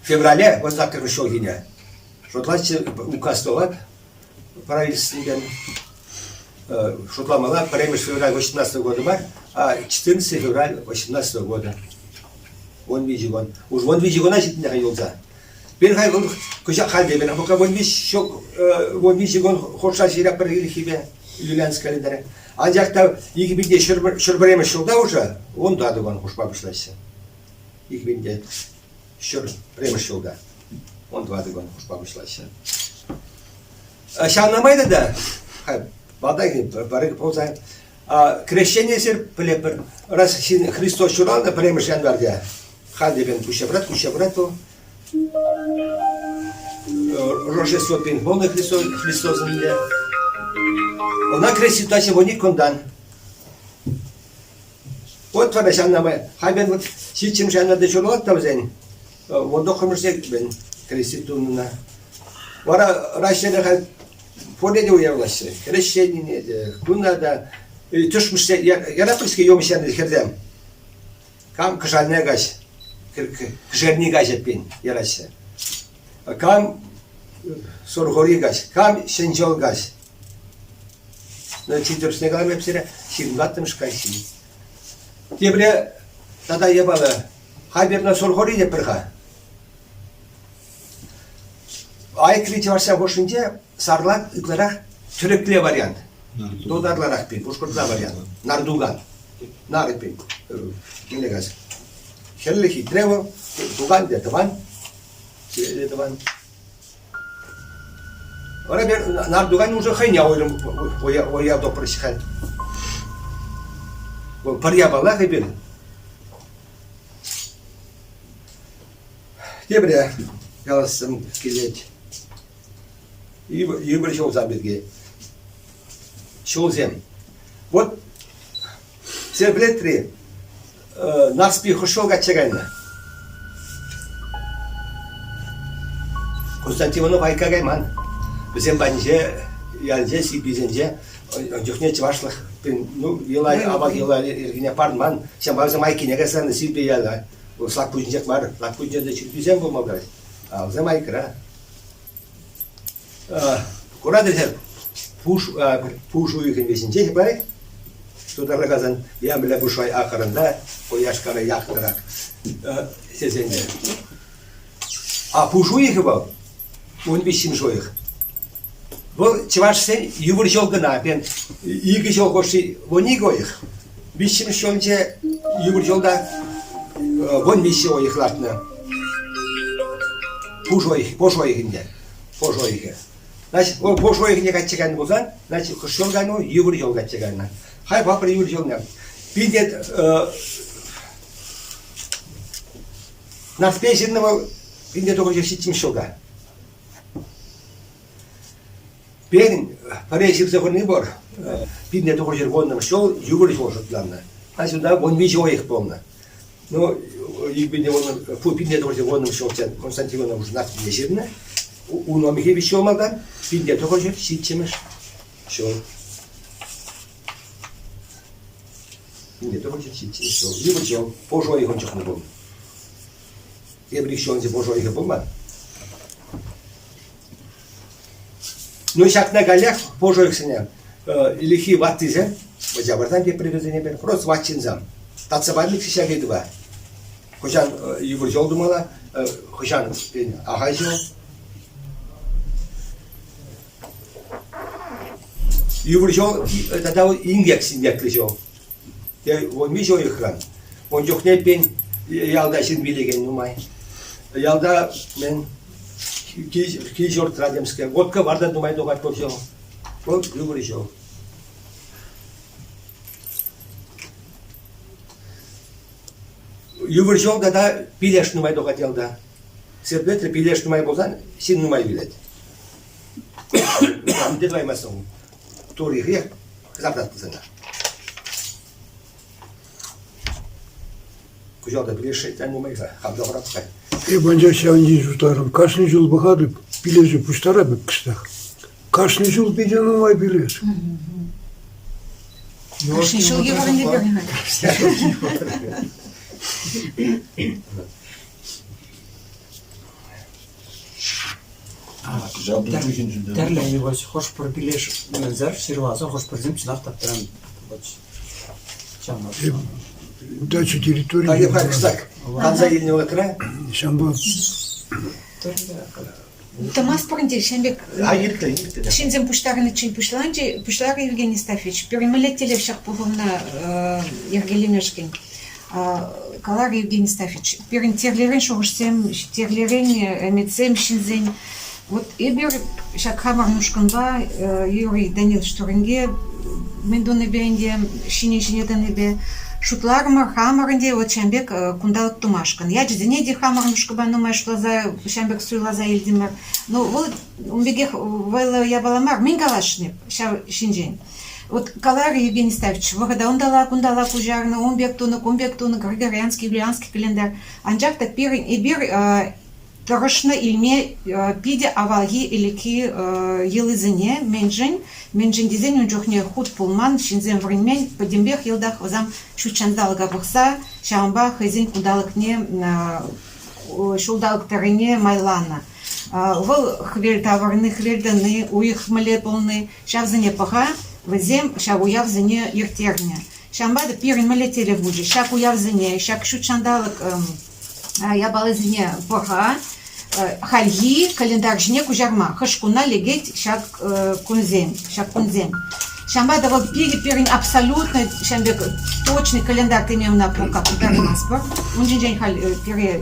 феврале 18 ҫулхине шутлаҫҫӗ указ тӑвать правительствинчен шутламалла пӗрремӗш февраль 18 года мар, а 14 февраль 18 года. 13 кун. Уж 13 куна ҫитнӗ-ха юлса. Пир хай вӑл кӑҫал халь те пир пока 13 кун хушса ҫырап пӗр ирхипе Юлианс календарӗ. Анчах та 2001 ҫулта уже унта тӑван хушма пуҫлаҫҫӗ. 2001 ҫулта он тӑватӑ кун хушма пуҫлаҫҫӗ. Ҫавна май та малтанхи пӗр пулса крещение сир пӗлепӗр. Раз ҫын Христос ҫуралнӑ пӗрремӗш январьте халь те куҫа пырать, куҫа пырать вӑл. Рождество пин полный Христос, Христосӑн те. Ӑна крестить вон кунтан. Вот вара ҫавна май халь вот ҫиччӗмӗш январьте ҫуралать та вӗсен, вон тӑххӑрмӗшсем крестить тунӑ. Вара Раҫҫейре халь пурне те уявлаҫҫӗ. Крещенине те, куна та. Тӗшмӗшсе Ярапольски ёмӗҫ янӑ хӗрсем. Кам кӑшарня каҫ, кӗшерни каҫ эппин яраҫҫӗ. Кам сурхури каҫ, кам ҫӗнҫол каҫ. Ну, чи тӗрӗсне калам эп сире, ҫырмлаттӑмш каҫхи. Тепре тата япала. Халь эпна сурхури тепӗр-ха. Айкри чӑвашсен хушшинче сарлак ытларах тӗрекле вариант. Тутарларах пин, пушкӑртла вариант. Нардуган. Нар пин. Мӗнле кас? Хӗрлӗ хитре вӑл, туган те тӑван, те тӑван. Вара пер Нардуган уже хӑйне уйрӑм уяв топрӗҫ халь. Вӑл пӗр япала эпир. Тепре калассӑм килет. Йывӑр ҫулсем пирки. Ҫулсем. Вот Серплетри Нарспи хӑш ҫул качча кайнӑ? Константин Иванов айкка кайман. Вӗсем патӗнче, ялӗнче, сипписенче ун чухне чӑвашлӑх ну, йӑла, авалхи йӑла йӗркине парӑнман. Ҫавӑнпа вӗсем айккине кайсан сиппи яла. Слакпуҫӗнчех мар, Слакпуҫӗнче те чиркӳсем пулма пултарать. А вӗсем айккӑра. Куратӑр пуш, пуш уйӑхӗн вӗҫӗнче хыпарать. Тутарла каласан, ямле пушай ахӑрӑнта, кояшкара яхтӑрак тесен те. А пуш уйӑхӗ вӑл, ун виҫҫӗмӗш уйӑх. Вӑл чӑвашсен йывӑр ҫул кӑна, пен икӗ ҫул хушши вун икӗ уйӑх. Виҫҫӗмӗш ҫулӗнче йывӑр ҫулта вун виҫҫӗ уйӑх лартнӑ. Пуш уйӑх, пуш уйӑхӗнче. Пуш уйӑхӗ. Значит, вӑл пуш уйӑхне качча кайнӑ пулсан, значит, хӑш ҫул кайнӑ, йывӑр ҫул качча кайнӑ. Хай папӑр йывӑр ҫулне. Питӗ Нарспе ҫырнӑ вӑл 1970 ҫулта. Пирӗн пӗрре ҫырса хуни пур. Пирне тухӑҫӑр вуннӑмӗш ҫул йывӑр ҫул шутланнӑ. Значит, унта 13 уйӑх пулнӑ. Ну, пинне тухӑҫӑр вуннӑмӗш ҫулччен Константин Иванов Нарспине ҫырнӑ. Ун омхи виҫ ҫул малтан пинне тухӑҫӑр ҫиччӗмӗш ҫул. Пинне тухӑҫӑр ҫиччӗмӗш ҫул. Йывӑр ҫул. Пуш уйӑхӗн чухне пулнӑ. Тепӗр ик ҫулӗнче пуш уйӑхӗ пулман. Ну, ҫакна каллех пушӑхсене ӗлӗкхи ваттисем, вӑчавӑртан тепри вӗсене пӗр просто ват ҫынсем татса памӗччӗ ҫак ыйтӑва. Хӑҫан йывӑр ҫул тумалла, хӑҫан ахаль ҫул. Йывӑр ҫул тата инкек синкеклӗ ҫул. Вун виҫ уйӑхран. Ун чухне пин ялта ҫын вилекен нумай. Ялта мӗн кил-ҫуртра темскер. Водка варта нумай тухать вӑл ҫул. Вӑл йывӑр ҫул. Йывӑр ҫул тата пилеш нумай тухать ялта. Серпетлӗ пилеш нумай пулсан ҫын нумай вилет. Те тӑваймастӑн. Турихех кӑтартатпӑр сана. Кӑҫал та пилеш шайтан нумай-ха, хам та хӑратса. Эп анчах ҫавӑн ҫинчен шутларӑм. Кашни ҫул пӑхатӑп, пилеше пуҫтаратӑп кӑштах. Кашни ҫул питӗ нумай пилеш. Кашни ҫул йывӑрӑн Тӗрлӗ йывӑҫ, хӑш-пӗр пилеш мӗнсӗр ҫырласа, хӑш-пӗрсем чӑнах та прям вот Дача территорийӗ. Канса килнӗ вӑхӑтра. Ҫавӑнпа Тӑмастпӑр ӗнтӗ ҫавӑн пек ҫынсем пуҫтарӑниччен пуҫланчӗ, пуҫларӗ Евгений Стафьевич. Пирӗн мӗнле тӗллев ҫак пухӑвна йӗркелемешкӗн? Каларӗ Евгений Стафьевич. Пирӗн тӗрлӗрен шухӑшсем, тӗрлӗрен ӗмӗтсем ҫынсен. Вот эпир ҫак хамӑрӑн ушкӑнпа Юрий Данилович Туринге мӗн тунипе ӗнтӗ, ҫине-ҫине тӑнипе шутларӑмӑр хамӑр ӗнтӗ вот ҫавӑн пек кунталӑк тумашкӑн. Ячӗсене те хамӑрӑн ушкӑнпа нумай шутласа ҫавӑн пек суйласа илтӗмӗр. Ну, вӑл ун пекех вӑйлӑ япала мар. Мӗн каласшӑн эп ҫав ҫинчен? Вот каларӗ Евгений Ставич, вӑхӑта унталла-кунталла куҫарнӑ, ун пек тунӑ, кун пек тунӑ, Григорианский, Юлианский календарь. Анчах та пирӗн эпир тӑрӑшнӑ илме питӗ авалхи ӗлӗкхи йӑлисене мӗншӗн? Мӗншӗн тесен ун чухне хут пулман, ҫынсем вӗренмен, пӗтӗмпех йӑлтах вӗсем ҫутҫанталӑка пӑхса ҫавӑнпа хӑйсен кунталӑкне ҫулталӑк тӑррине майланӑ. Вӑл хӗвел тавӑрни, хӗвел тӑни, уйӑх мӗнле пулни, ҫавсене пӑха вӗсем ҫав уявсене ирттернӗ. Ҫавӑнпа та пирӗн мӗнле тӗллев пулчӗ? Ҫак уявсене, ҫак ҫутҫанталӑк япаласене пӑха, хальхи календарь ҫине куҫарма. Хӑш куна лекет ҫак кунсем, ҫак кунсем. Ҫавӑнпа та вӑл питӗ пирӗн абсолютно ҫавӑн пек точный календарь теме ӑна пока пултараймастпӑр. Ун ҫинчен халь пире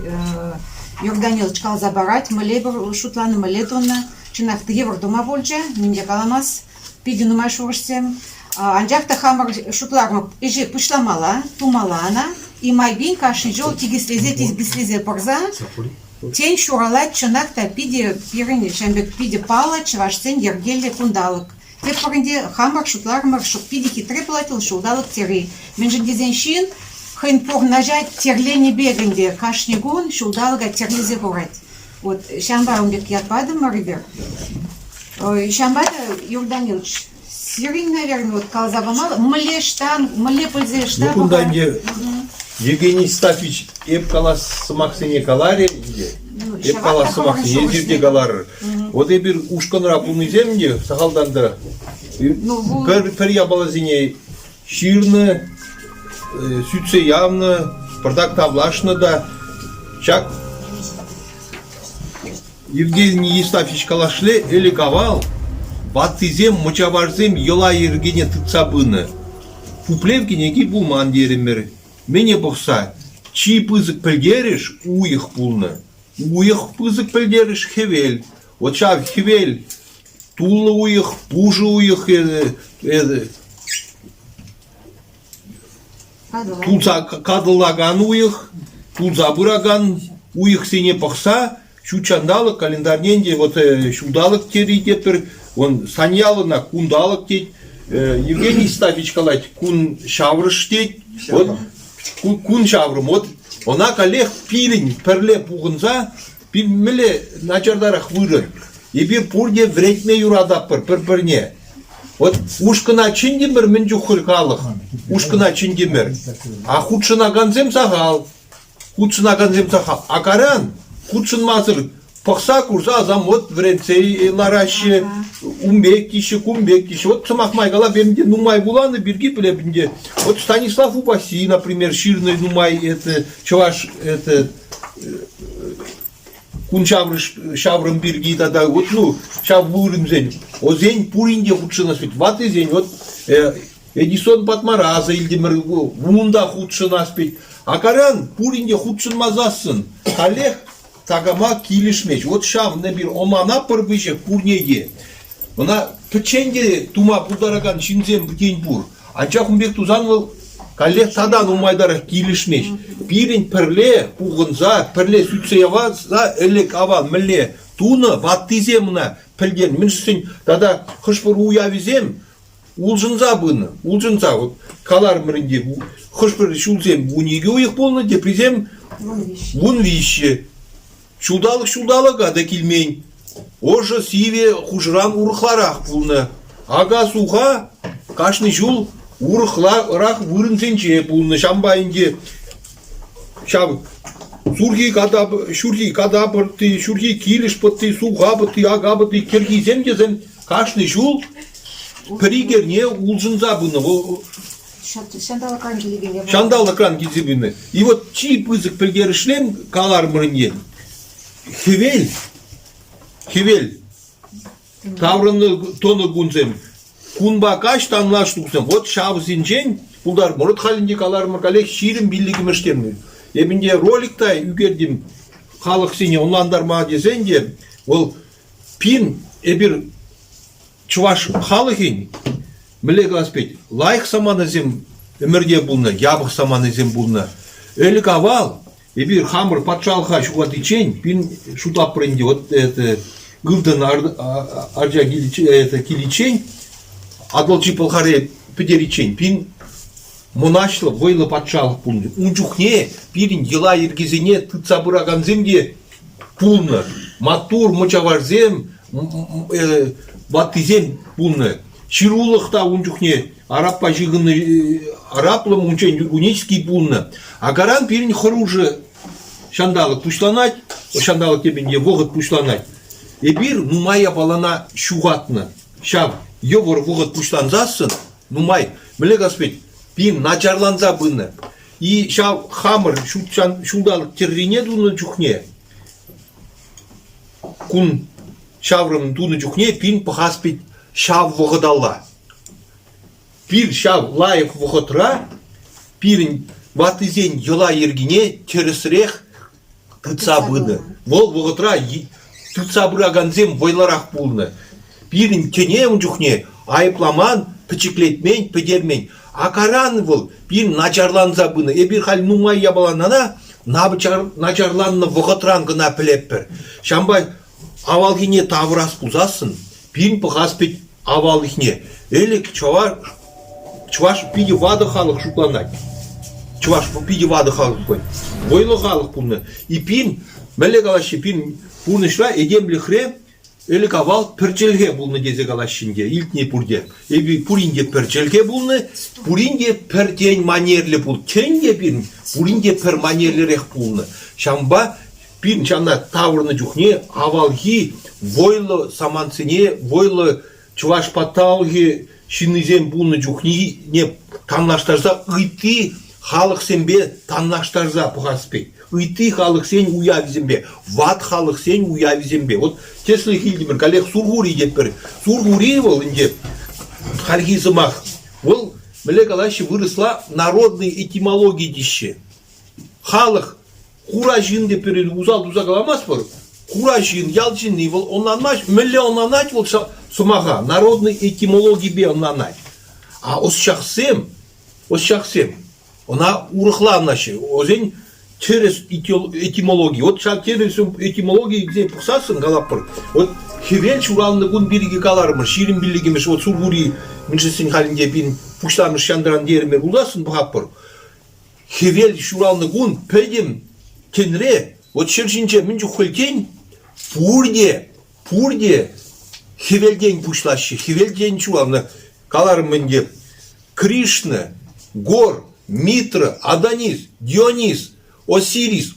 Юрий Данилович каласа парать. Мӗнле пӗр шутланӑ, мӗнле тунӑ. Чӑнах та йывӑр тума пулчӗ, ним те каламас. Питӗ нумай шухӑшсем. Анчах та хамӑр шутларӑмӑр, ӗҫе пуҫламалла, тумалла ӑна. И майпен кашни ҫул тикӗслесе-тикӗслесе пӑрса, тен, ҫуралать чӑнах та питӗ пирӗн ҫавӑн пек питӗ паллӑ чӑвашсен йӗркеллӗ кунталӑк. Тепӗр ӗнтӗ хамӑр шутларӑмӑр, питӗ хитре пулать вӑл ҫулталӑк тери. Мӗншӗн тесен ҫын хӑйӗн пурнӑҫа тӗрленӗ пек ӗнтӗ кашни кун ҫулталӑка тӗрлесе хурать. Вот ҫавӑнпа ун пек ят патӑмӑр эпир. Ҫавӑнпа та, Юрий Данилович, сирӗн, наверное, вот каласа памалла, мӗнле штан, мӗнле пӗлсе штан. Ну, кунта ӗнтӗ Евгений Стафич эп калас сӑмахсене каларӗ ӗнтӗ. Эп калас сӑмахсене эсир те каларӑр. Вот эпир ушкӑнра пулнисем те сахалтан та пӗр, пӗр япаласене ҫырнӑ, сӳтсе явнӑ, пӑртак тавлашнӑ та ҫак Евгений Евстафьевич калашле, ӗлӗк-авал ваттисем, мӑчаварсем йӑла-йӗркене тытса пынӑ. Пуплев кӗнеки пулман терӗмӗр. Мӗне пӑхса, чи пысӑк пӗлтерӗш уйӑх пулнӑ. Уйӑх пысӑк пӗлтерӗш хӗвел. Вот ҫав хӗвел туллӑ уйӑх, пушӑ уйӑх тулса катӑлакан уйӑх, тулса пыракан уйӑхсене пӑхса ҫут ҫанталӑк календарьне ӗнтӗ вот ҫулталӑк тери тетпӗр, он Саньял ӑна кунталӑк тет, Евгений Стафич калать кун ҫаврӑш тет, вот кун ҫаврӑм, вот ӑна каллех пирӗн пӗрле пухӑнса мӗнле начартарах вырӑн. Эпир пурте вӗрентме юрататпӑр пӗр-пӗрне. Вот ушкӑна чӗнтӗмӗр мӗн чухлӗ халӑх, ушкӑна чӗнтӗмӗр. А хутшӑнакансем сахал. Хутшӑнакансем сахал. А каран хутшӑнмасӑр пӑхса курса асам вот вӗрентсе лараҫҫӗ, ун пек теҫҫӗ, кун пек теҫҫӗ. Вот сӑмах май калап, ӗнтӗ нумай вуланӑ пирки пӗлеп ӗнтӗ. Вот Станислав Упаси, например, ҫырнӑ нумай это чӑваш это кун ҫаврӑш ҫаврӑм пирки тата вот ну ҫав вырӑнсен осен пурин те хутшӑнас пек ваттисен вот Эдисон Патмара аса илтӗмӗр унта хутшӑнас пек а каран пурин те хутшӑнмасассӑн каллех такама килӗшмест вот ҫав эпир ӑнлана пӗр виҫе пурне те ӑна пӗччен те тума пултаракан ҫынсем тен пур Анчах ун пек тусан вӑл каллех тата нумайтарах килӗшмест. Пирӗн пӗрле пухӑнса, пӗрле сӳтсе явса ӗлӗк-авал мӗнле тунӑ ваттисем ӑна пӗлтернӗ. Мӗншӗн тата хӑш-пӗр уявӗсем улшӑнса пынӑ. Улшӑнса вот каларӑмӑр ӗнтӗ, хӑш-пӗр ҫулсем 12 уйӑх пулнӑ, теприсем 13. Ҫулталӑк ҫулталӑка та килмен. Ӑшӑ, сивӗ хушӑран урӑхларах пулнӑ. Ака-суха кашни ҫул урӑхларах вырӑнсенче пулнӑ. Ҫавӑнпа ӗнтӗ ҫав ҫурхи ката, ҫурхи ката пӑтти, ҫурхи килӗш пӑтти, суха пӑтти, ака пӑтти, кӗрхисем тесен кашни ҫул пӗр-ик эрне улшӑнса пынӑ. Ҫанталӑкран килекен Ҫанталӑкран килсе пынӑ. И вот чи пысӑк пӗлтерӗшлем каларӑмӑр ӗнтӗ. Хӗвел, хӗвел таврӑннӑ тӑнӑ кунсем, кунпа каҫ танлаштуксем, вот ҫавсенчен пултармӑр. Вот халь ӗнтӗ каларӑмӑр каллех 25-мӗш темӗн. Эп ӗнтӗ ролик та ӳкертӗм халӑхсене ӑнлантарма тесен те, вӑл пин эпир чӑваш халӑхӗн мӗнле калас пек, лайӑх саманасем ӗмӗрте пулнӑ, япӑх саманасем пулнӑ. Ӗлӗк-авал Эпир хамӑр патшалӑха ҫухатиччен пин шутлатпӑр ӗнтӗ вот это ылтӑн арча киличчен Атӑлҫи Пӑлхаре пӗтериччен пин мӑнаҫлӑ, вӑйлӑ патшалӑх пулнӑ. Ун чухне пирӗн йӑла-йӗркесене тытса пыракансем те пулнӑ. Маттур мӑчаварсем, ваттисем пулнӑ. Ҫырулӑх та ун чухне арабпа ҫыхӑннӑ араплӑ унччен юнический пулнӑ. Акаран пирӗн хӑрушӑ ҫанталӑк пуҫланать, ҫанталӑк тепӗнче вӑхӑт пуҫланать. Эпир нумай япалана ҫухатнӑ. Ҫав йывӑр вӑхӑт пуҫлансассӑн нумай, мӗнле калас пек, пин начарланса пынӑ. И ҫав хамӑр ҫулталӑк тӗррине тунӑ чухне кун ҫаврӑм тунӑ чухне пин пӑхас пит ҫав вӑхӑталла. Пир ҫав лайӑх вӑхӑтра пирӗн ваттисен йӑла-йӗркине тӗрӗсрех тытса пынӑ. Вӑл вӑхӑтра тытса пыракансем вӑйлӑрах пулнӑ. Пирӗн тӗне ун чухне айӑпламан, пӗчӗклетмен, пӗтермен. Акаран вӑл пирӗн начарланса пынӑ. Эпир халь нумай япалана начарланнӑ вӑхӑтран кӑна пӗлетпӗр. Ҫавӑнпа авалхине тавӑрас пулсассӑн пин пӑхас пек аваллӑхне. Ӗлӗк чӑваш, чӑваш питӗ ватӑ халӑх шутланать. Чӑваш питӗ ватӑ халӑх пулать. Вӑйлӑ халӑх пулнӑ. И пин, мӗнле калаҫҫӗ, пин пурнӑҫра, этемлӗхре ӗлӗк-авал пӗр чӗлхе пулнӑ тесе калаҫҫӗ ӗнтӗ, илтнӗ пурте. Эпир пурин те пӗр чӗлхе пулнӑ, пурин те пӗр тен манерлӗ пул. Тӗн те пирӗн пурин те пӗр манерлӗрех пулнӑ. Ҫавӑнпа Пин ҫавна тавӑрнӑ чухне авалхи вӑйлӑ самантсене, вӑйлӑ чӑваш патшалӑхӗ ҫыннисем пулнӑ чухне танлаштарса ытти халӑхсемпе танлаштарса пӑхас пек. Ытти халӑхсен уявӗсемпе, ват халӑхсен уявӗсемпе. Вот тӗслӗх илтӗмӗр, каллех Сурхури тетпӗр. Сурхури вӑл ӗнтӗ хальхи сӑмах. Вӑл, мӗнле калаҫҫӗ, вырӑсла народный этимологи теҫҫӗ. Халӑх Хура ҫын те пирӗн усал туса каламастпӑр. Хура ҫын, ял ҫынни вӑл ӑнланмасть. Мӗнле ӑнланать вӑл сӑмаха? Народный этимологипе ӑнланать. А ӑсчахсем, ӑсчахсем ӑна урӑхла ӑнлаҫҫӗ. Вӗсен тӗрӗс этимологи. Вот ҫав тӗрӗс этимологи пӑхсассӑн калатпӑр. Вот хӗвел ҫуралнӑ кун пирки каларӑмӑр. 25-мӗш вот Сурхури мӗншӗн халӗнче пин пуҫламӑш ҫантран терӗмӗр пулсассӑн пӑхатпӑр. Хӗвел ҫуралнӑ кун пӗтӗм тӗнре, вот ҫӗр ҫинче мӗн чухлӗ тен, пурте, пурте хӗвелтен пуҫлаҫҫӗ, хӗвелтен ҫуралнӑ. Каларӑм ӗнтӗ, Кришна, Гор, Митра, Адонис, Дионис, Осирис,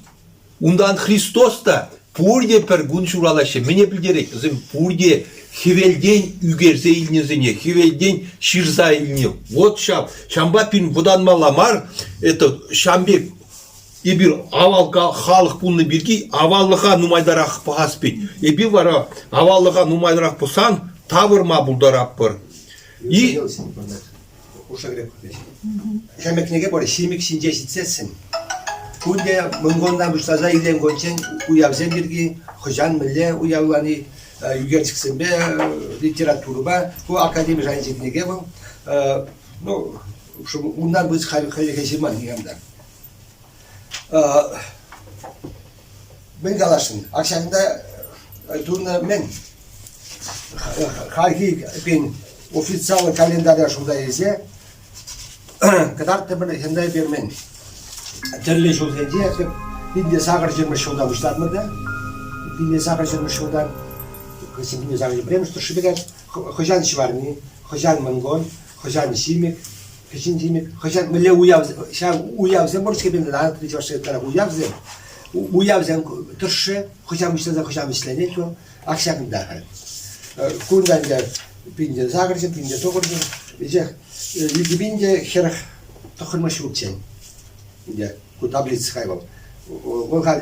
унтан Христос та пурте пӗр кун ҫуралаҫҫӗ. Мӗне пӗлтерет? Вӗсем пурте хӗвелтен ӳкерсе илнисене, хӗвелтен ҫырса илнӗ. Вот ҫав. Ҫавӑнпа пирӗн вӑтанмалла мар. Это ҫавӑн пек эпир авал халӑх пулнӑ пирки аваллӑха нумайтарах пӑхас пек. Эпир вара аваллӑха нумайрах пӑхсан тавӑрма пултаратпӑр. И Ҫамрӑк кӗнеке пур, ҫимӗк ҫинче ҫитсессӗн. Пурте Мӑнкунтан пуҫласа илем кунччен уявсем пирки, хӑҫан мӗнле уявлани, ӳкерчӗксемпе, литературӑпа. Ку академи шайӗнчи кӗнеке вӑл. Ну, унтан пысӑк хальлӗхе ҫырман никам та. Мӗн каласшӑн? Ак ҫакӑнта тунӑ мӗн? Хальхи пин официаллӑ календаре шута илсе кӑтартнӑ хӗнта эпир мӗн? Тӗрлӗ ҫулсенче 1880 ҫулта пуҫлатнӑ та. 1800 ҫулта, 1801 тӑршшӗпе хӑҫан ҫӑварни, хӑҫан Мӑнкун, хӑҫан Ҫимӗк, кӗҫӗн Ҫимӗк, хӑҫан мӗнле уяв, ҫав уявсем пур-ҫке пирӗн Анатри Чӑваш ытларах уявсем. Уявсем тӑршшӗ хӑҫан пуҫланса хӑҫан вӗҫленет вӑл, ак ҫакӑнта халь. Кунта ӗнтӗ 1800, 1900, веҫех 2049 ҫулччен ӗнтӗ ку таблица хай вӑл. Вӑл халь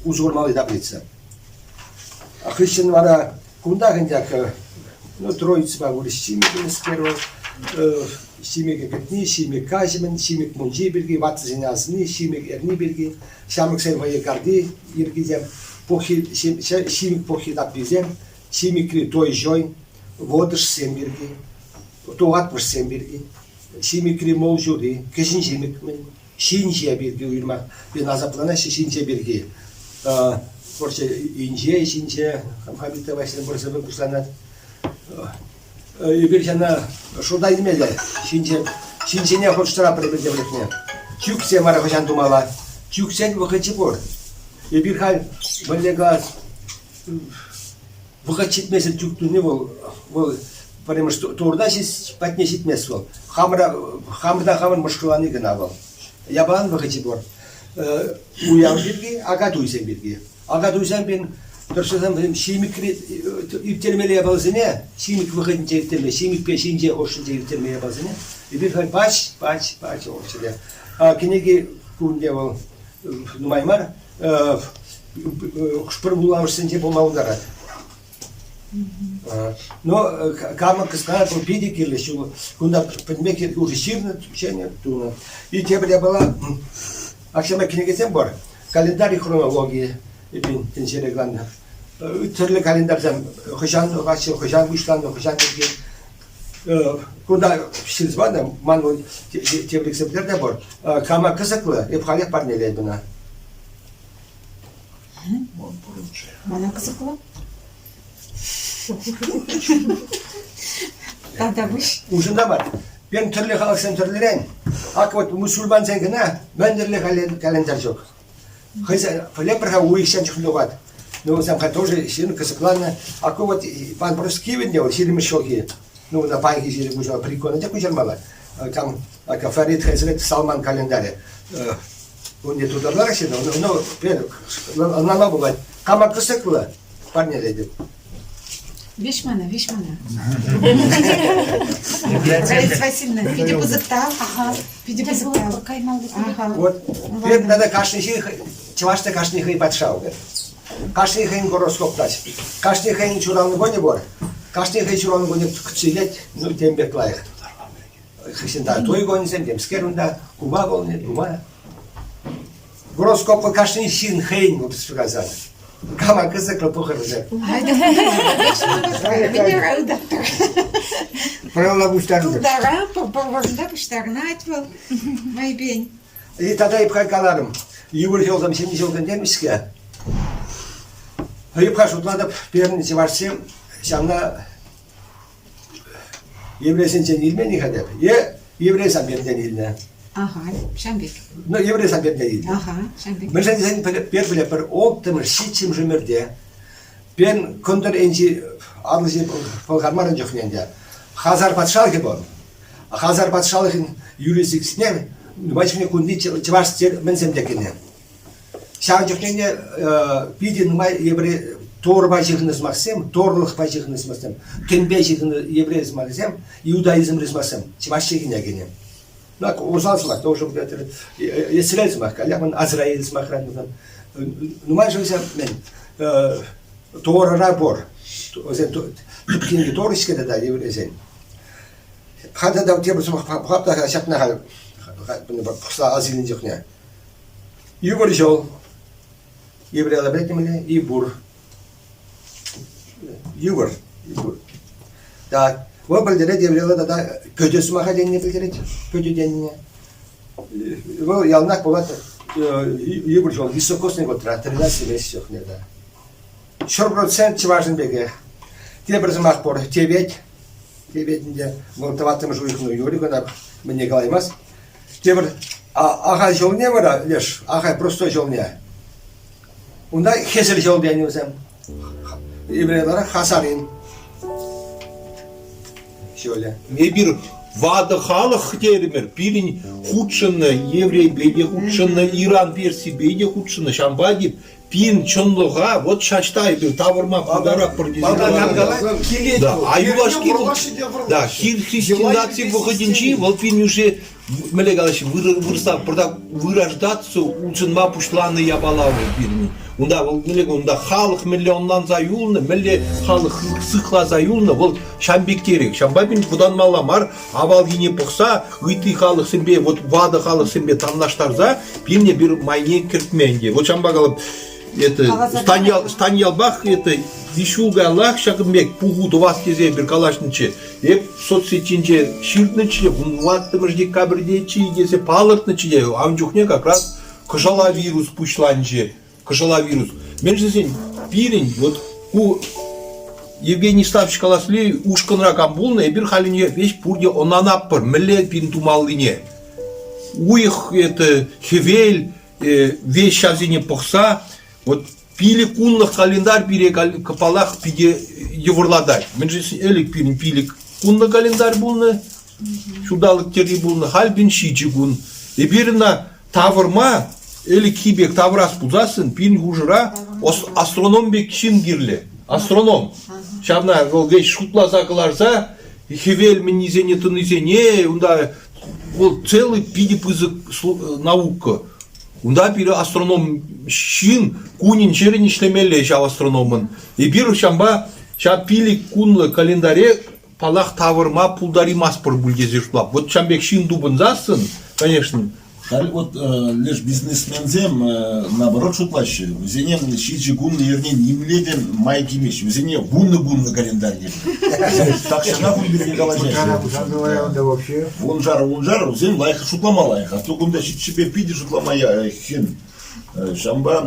усӑ курмалли таблица. Хыҫҫӑн вара кунтах ӗнтӗ ну, Троицӑпа вырӑс ҫимӗкӗнскер вӑл, ҫимӗке кӗтни, ҫимӗк каҫӑмӗн, ҫимӗк мунчи пирки, ваттисене асӑнни, ҫимӗк эрни пирки, ҫамрӑксен вӑйӑ карти йӗркисем, пуххи, ҫимӗк пуххи тапписем, ҫимӗкри той-ҫой, вотӑшсем пирки, тухатмӑшсем пирки, ҫимӗкри мол ҫути, кӗҫӗн ҫимӗк-мӗн, ҫинҫе пирки уйрӑмах пирӗн асапланаҫҫӗ ҫинҫе пирки. Вӑрҫӑ инҫе, ҫинҫе, Хамхамита Ваҫлин вӑрҫӑ пуҫланать. Эпир ҫана шута илмелле. Ҫинҫе, ҫинҫене хутшӑнтаратпӑр эпир тепӗр Чӳксем вара хӑҫан тумалла? Чӳксен вӑхӑчӗ пур. Эпир халь мӗнле калас, Вӑхӑт ҫитмесӗр чӳк туни вӑл, вӑл пӗрремӗш турта патне ҫитмест вӑл. Хамӑра, хамӑрта хамӑр мӑшкӑлани кӑна вӑл. Япалан вӑхӑчӗ пур. Уяв пирки, акатуйсем пирки. Акатуйсем пин тӑршшӗсем вӗсем ҫимӗкри ирттермелли япаласене, ҫимӗк вӑхӑтӗнче ирттерме, ҫимӗкпе ҫинҫе хушшинче ирттерме япаласене эпир халь пач, пач, пач ҫӗре. Кӗнеки кунте вӑл нумай мар, хӑш-пӗр вулавӑшсенче пулма пултарать. Но кама кӑсӑкланать, вӑл питӗ кирлӗ ҫул. Кунта пӗтӗмпех уже ҫырнӑ, тӗпченӗ, тунӑ. И тепӗр япала, акҫама кӗнекесем пур. Календарь хронологийӗ, эпин тӗнчере кӑларнӑ. Тӗрлӗ календарьсем хӑҫан тухаҫҫӗ, хӑҫан пуҫланнӑ, хӑҫан пирки. Кунта ҫырса панӑ, ман вӑл тепӗр экземпляр та пур. Кама кӑсӑклӑ, эп халех парнелетӗп ӑна. Мана кӑсӑклӑ. Тавтапуҫ. Ушӑнта мар. Пирӗн тӗрлӗ халӑхсем тӗрлӗрен. Ак вот мусульмансен кӑна мӗн тӗрлӗ календарь ҫук. Хӑйсен пӗлетпӗр-ха уйӑхсен чухлӗ тухать. Ну, вӗсем халь тоже ҫын кӑсӑкланнӑ. А ку вот Иван Бродский ӗнтӗ вӑл ҫирӗммӗш ҫулхи. Ну, ӑна паянхи ҫирӗм куҫарма прикольно те куҫармалла. Там Фарид Хазрет Салман календарӗ. Он не тутарларах ҫын, но ӑнланма пулать. Кама кӑсӑклӑ парнелетӗп. Виҫ мана, виҫ мана. Раиса Васильевна, питӗ пысӑк тав. Питӗ пысӑк тав. Вот. Пирӗн тата кашни ҫын чӑвашта кашни хӑй патша пулать. Кашни хӑйӗн гороскоп тать. Кашни хӑйӗн ҫуралнӑ кунӗ пур. Кашни хӑй ҫуралнӑ кунӗ кӗтсе илет, ну, тем пек лайӑх. Хыҫҫӑн туй кунӗсем, темскер унта, кума пулнӑ, кума. Гороскопа кашни ҫын хӑйӗн выпускасан. Кама кӑсӑклӑ пӑхӑр вӗсем. Правила пуҫтарнӑ. Тултара, вырӑнта пуҫтарӑнать вӑл майпен. И тата эп халь каларӑм, йывӑр ҫулсем ҫӗнӗ ҫулсем темӗҫ-ҫке. Эп-ха шутлатӑп, пирӗн чӑвашсем ҫавна еврейсенчен илмен-и-ха теп. Е еврейсем пиртен илнӗ. Ага, ҫам пек. Ну, еврейсем пиртен илнӗ. Ага, ҫам пек. Мӗншӗн тесен пӗр пӗле пӗр улттӑмӗш, ҫиччӗмӗш ӗмӗрте пен кӑнтӑр енчи Атӑлҫи Пӑлхар мар чухне ӗнтӗ Хазар патшалӑхӗ пур. Хазар патшалӑхӗн юрисдикцине нумай чухне кунти чӑваш мӗнсем те кӗнӗ. Ҫавӑн чухне питӗ нумай еврей Торӑпа ҫыхӑннӑ сӑмахсем, Торлӑхпа ҫыхӑннӑ сӑмахсем, тӗнпе ҫыхӑннӑ еврей сӑмахӗсем, иудаизмри сӑмахсем чӑваш чӗлхине кӗнӗ. Ну, усал сӑмах, тоже Исраиль сӑмах, каллех ман Азраиль сӑмахран пулсан. Нумай вӗсем мӗн Торӑра пур. Вӗсен тӗп кӗнеки Торӑ-ҫке тата еврейсен. Халь тата тепӗр сӑмах пӑхап та ҫакна халь пӑхса ас илнӗ чухне. Йывӑр ҫул. Еврейла пӗлетӗн-мӗнле? Ибур. Йывӑр. Ибур. Так. Вӑл пӗлтерет еврейла тата пӗтӗ сӑмаха тенине пӗлтерет. Пӗтӗ тенине. Вӑл яланах пулать йывӑр ҫул. Високосный годра, 13 месяц чухне, да. 100% чӑвашӑн пекех. Тепӗр сӑмах пур. Тевет. Тевет ӗнтӗ. Вӑл тӑваттӑмӗш уйӑхӑн юрӗ кӑна мӗнне калаймасть. Тепӗр ахаль ҫулне вара, леш, ахаль простой ҫулне. Унта хӗсӗр ҫул тенӗ вӗсем. Еврейлара Хасарин ҫулӗ. Эпир ватӑ халӑх терӗмӗр, пирӗн хутшӑннӑ еврейпе те хутшӑннӑ, Иран Персипе те хутшӑннӑ. Ҫавӑнпа те пин чӑнлӑха вот ҫаҫта эпир тавӑрма пултаратпӑр тесе каланӑ. Да, а юлашки да, христианизаци вӑхӑтӗнчи вӑл пин уже мӗнле калаҫҫӗ, вырӑсла пӑртак вырождаться улшӑнма пуҫланӑ япала вӑл пирӗн. Унта вӑл мӗнле унта халӑх мӗнле ӑнланса юлнӑ, мӗнле халӑх сыхласа юлнӑ, вӑл ҫам пектерех. Ҫавӑнпа пирӗн вӑтанмалла мар, авалхине пӑхса ытти халӑхсемпе, вот ватӑ халӑхсемпе танлаштарса пирне пир майне кӗртме ӗнтӗ. Вот ҫавӑнпа калап, это Станьял, Станьялпах это виҫ ҫул каяллах ҫакӑн пек пуху тӑвас тесе эпир калаҫнӑччӗ. Эп соцсетинче ҫырнӑччӗ, вунтӑваттӑмӗш декабрьтеччӗ тесе палӑртнӑччӗ те, ун чухне как раз кӑшӑлавирус пуҫланчӗ. Кӑшӑлавирус. Мӗншӗн тесен пирӗн вот ку Евгений Ставич каласли ушкӑнра кам пулнӑ, эпир халӗнче веҫ пурте ӑнланатпӑр, мӗнле пирӗн тумаллине. Уйӑх это хӗвел веҫ ҫавсене пӑхса вот пилӗк кунлӑх календарь пире паллах питӗ йывӑрлатать. Мӗншӗн ӗлӗк пирӗн пилӗк кунлӑ календарь пулнӑ, ҫулталӑк тӗрри пулнӑ, халь пин ҫичӗ кун. Эпир ӑна тавӑрма ӗлӗкхи пек тавӑрас пулсассӑн пирӗн хушӑра астроном пек ҫын кирлӗ. Астроном. Ҫавна вӑл веҫ шутласа кӑларса хӗвел мӗннисене тӑнисене унта вӑл целый питӗ пысӑк наука. Унта пире астроном ҫын кунӗн-ҫӗрӗн ӗҫлемелле ҫав астрономӑн. Эпир ҫавӑнпа ҫав пилӗк кунлӑ календаре паллах тавӑрма пултараймастпӑр пуль тесе шутлап. Вот ҫавӑн пек ҫын тупӑнсассӑн, конечно. Халь вот леш бизнесменсем наоборот шутлаҫҫӗ. Вӗсене ҫичӗ кун эрне нимле те май килмест. Вӗсене вуннӑ кунлӑ календарь кирлӗ. Тахҫанах ун пирки калаҫаҫҫӗ. Вуншар, вуншар вӗсем лайӑх шутлама лайӑх. А то кунта ҫиччӗпе питӗ шутлама хӗн. Ҫавӑнпа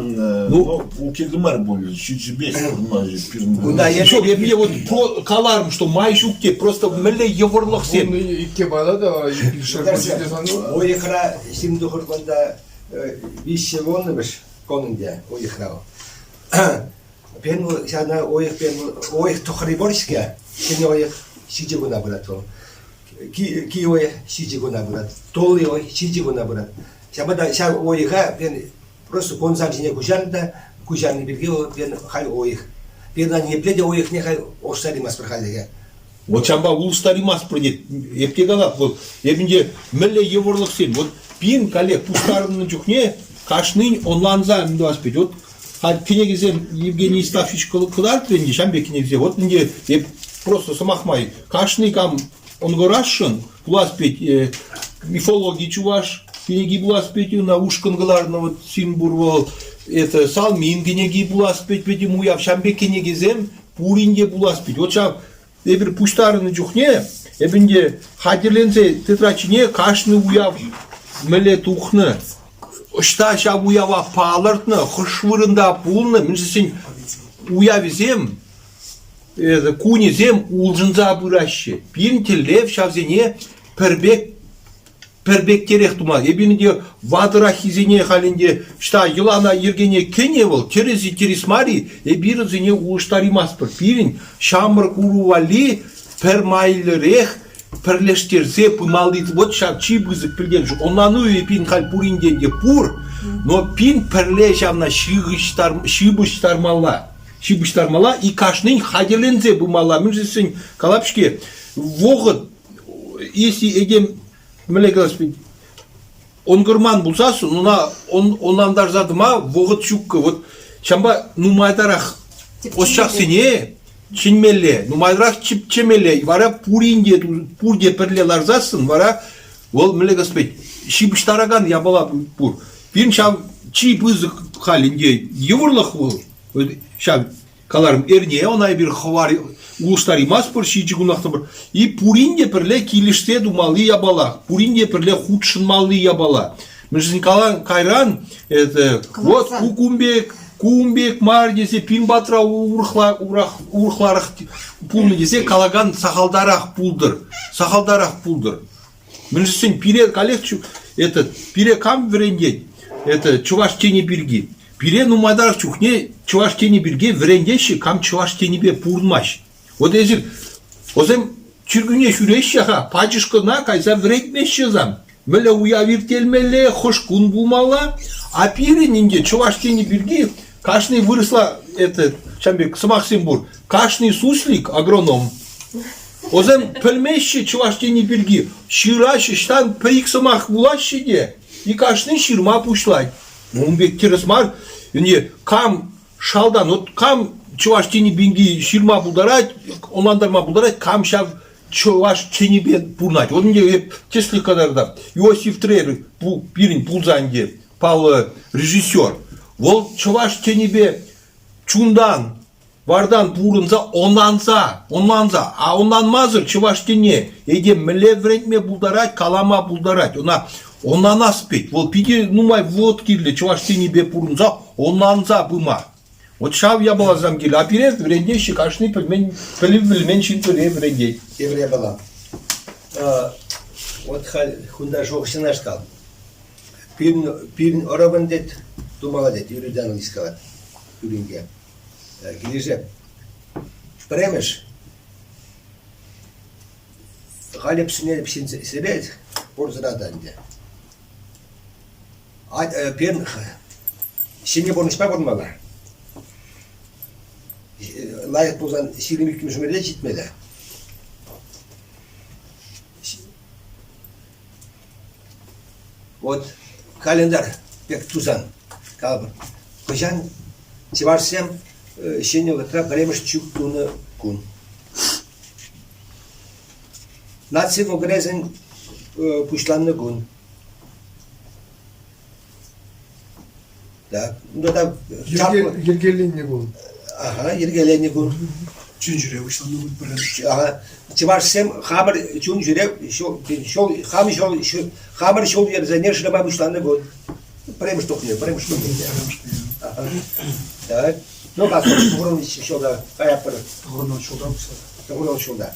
ну, ку кирлӗ мар пуль, ҫиччӗпех пирӗн. Кунта ҫук, эпир вот каларӑм, что май ҫук те, просто мӗнле йывӑрлӑхсем. Икке пала та Уйӑхра ҫын кунта виҫҫӗ вуннӑмӗш кун ӗнтӗ уйӑхра. Пен ҫавна уйӑх пен уйӑх тӑхри пур-ҫке, ҫӗнӗ уйӑх ҫичӗ куна пырать вӑл. Ки уйӑх ҫичӗ куна пырать, тулли уйӑх ҫичӗ куна пырать. Ҫавӑнпа та ҫав уйӑха пен просто кунсам ҫине куҫарнӑ та куҫарнӑ пирки вӑл пен халь уйӑх. Пен ӑна ниепле те уйӑхне халь улӑштараймастпӑр хальлӗхе. Вот ҫавӑнпа улӑштараймастпӑр тет. Эп те калап, вӑл эпӗнче мӗнле йывӑрлӑхсем. Вот пин каллех пуҫтарӑннӑ чухне кашнин ӑнланса мӗн тӑвас пек. Вот халь кӗнекесем Евгений Истафьевич кӑтартрӗ ӗнтӗ ҫавӑн пек кӗнекесем. Вот ӗнтӗ эп просто сӑмах май кашни кам ӑнкӑрасшӑн пулас пек мифологи чуваш кӗнеки пулас пек ӑна ушкӑн кӑларнӑ вот ҫын пур вӑл это Салмин кӗнеки пулас пек пӗтӗм уяв ҫавӑн пек кӗнекесем пурин те пулас пек. Вот ҫав эпир пуҫтарӑннӑ чухне эп ӗнтӗ хатӗрленсе тетрадь ҫине кашни уяв мӗнле тухнӑ, ӑҫта ҫав уява палӑртнӑ, хӑш вырӑнта пулнӑ, мӗншӗн уявӗсем кунӗсем улшӑнса пыраҫҫӗ. Пирӗн тӗллев ҫавсене пӗр пек пӗр пектерех тума. Эпир ӗнтӗ ватӑраххисене халь ӗнтӗ ӑҫта йӑлана йӗркене кӗнӗ вӑл, тӗрӗс-и, тӗрӗс мар-и, эпир вӗсене улӑштараймастпӑр. Пирӗн ҫамрӑк ӑру валли пӗр майлӑрех пӗрлештерсе пымалли вот ҫав чи пысӑк пӗлтерӗш. Ӑнлану пин халь пуринтен те пур, но пин пӗрле ҫавна ҫыпӑҫтармалла. Ҫыпӑҫтармалла и кашнин хатӗрленсе пымалла. Мӗншӗн тесен калап-ҫке, вӑхӑт, если этем мӗнле калас ӑнкӑрман пулсассӑн ӑна ӑнлантарса тӑма вӑхӑт ҫуккӑ. Вот ҫавӑнпа нумайтарах ӑсчахсене чӗнмелле, нумайрах чӗпчемелле. Вара пурин те пурте пӗрле ларсассӑн вара вӑл мӗнле калас ҫыпӑҫтаракан япала пур. Пирӗн ҫав чи пысӑк халь ӗнтӗ йывӑрлӑх вӑл ҫав каларӑм эрне ӑна эпир хӑвар улӑштараймастпӑр ҫичӗ кунах тӑпӑр. И пурин те пӗрле килӗшсе тумалли япала, пурин те пӗрле хутшӑнмалли япала. Мӗншӗн кайран это вот ку кун пек, кун пек мар тесе пин патра урӑхла урӑхларах пулнӑ тесе калакан сахалтарах пултӑр, сахалтарах пултӑр. Мӗншӗн пире каллех этот пире кам вӗрентет? Это чӑваш тени пирки. Пире нумайтарах чухне чӑваш тени пирки вӗрентеҫҫӗ, кам чӑваш тенипе пурӑнмасть. Вот эсир вӗсем чиркӳне ҫӳреҫҫӗ-ха, пачӑшкӑна кайса вӗрентмеҫҫӗ сан. Мӗнле уяв ирттермелле, хӑш кун пулмалла. А пирӗн ӗнтӗ чӑваш тени пирки кашни вырӑсла это ҫавӑн пек сӑмахсем пур. Кашни суслик агроном. Вӗсем пӗлмеҫҫӗ чӑваш тени пирки. Ҫыраҫҫӗ, ӑҫтан пӗр-ик сӑмах вулаҫҫӗ те, и кашни ҫырма пуҫлать. Ун пек тӗрӗс мар. Ӗнтӗ кам шалтан, вот кам чӑваш тени пирки ҫырма пултарать, ӑнлантарма пултарать, кам ҫав чӑваш тенипе пурӑнать. Вот ӗнтӗ эп тӗслӗх кӑтартам. Иосиф Трер пирӗн пулса ӗнтӗ паллӑ режиссер. Вӑл чӑваш тенипе чунтан Вартан пурӑнса ӑнланса, ӑнланса, а ӑнланмасӑр чӑваш тӗнне этем мӗнле вӗрентме пултарать, калама пултарать. Ӑна ӑнланас пек. Вӑл питӗ нумай вӑхӑт кирлӗ чӑваш тӗнӗпе пурӑнса ӑнланса пыма. Вот ҫав япаласем кирлӗ. А пире вӗрентеҫҫӗ кашни пӗлмен, пӗлӳ пӗлмен ҫын пӗле вӗрентет. Тепӗр япала. Вот халь кунта шухӑшланашкал. Пирӗн, пирӗн ӑрӑвӑн тет, тумалла тет, Юрий Данович калать, Юринке. Килӗшеп. Пӗрремӗш. Халӗ псине ҫынсемпе пурсӑра та ӗнтӗ. Пирӗн ҫӗнӗ пурнӑҫпа пурӑнмалла. Лайӑх пулсан 22-мӗш ӗмӗре ҫитмелле. Вот календарь пек тусан, калӑпӑр, хӑҫан чӑвашсем ҫӗнӗ вӑхӑтра пӗрремӗш чӳк тунӑ кун. Наци конгресӗн пуҫланнӑ кун. Так, ну тата Йӗркеленнӗ кун. Ага, йӗркеленнӗ кун. Чун-чӗре пуҫланнӑ кун пӗрремӗш. Ага. Чӑвашсем хамӑр чун-чӗре ҫул, хамӑр ҫул, хамӑр ҫул-йӗрсене шырама пуҫланнӑ кун. Пӗрремӗш тухнӑ, пӗрремӗш тухнӑ. Так. Ну, как, тӑхӑрӑн ҫулта каятпӑр. Тӑхӑрӑн ҫулта пуҫласа. Тӑхӑрӑн ҫулта.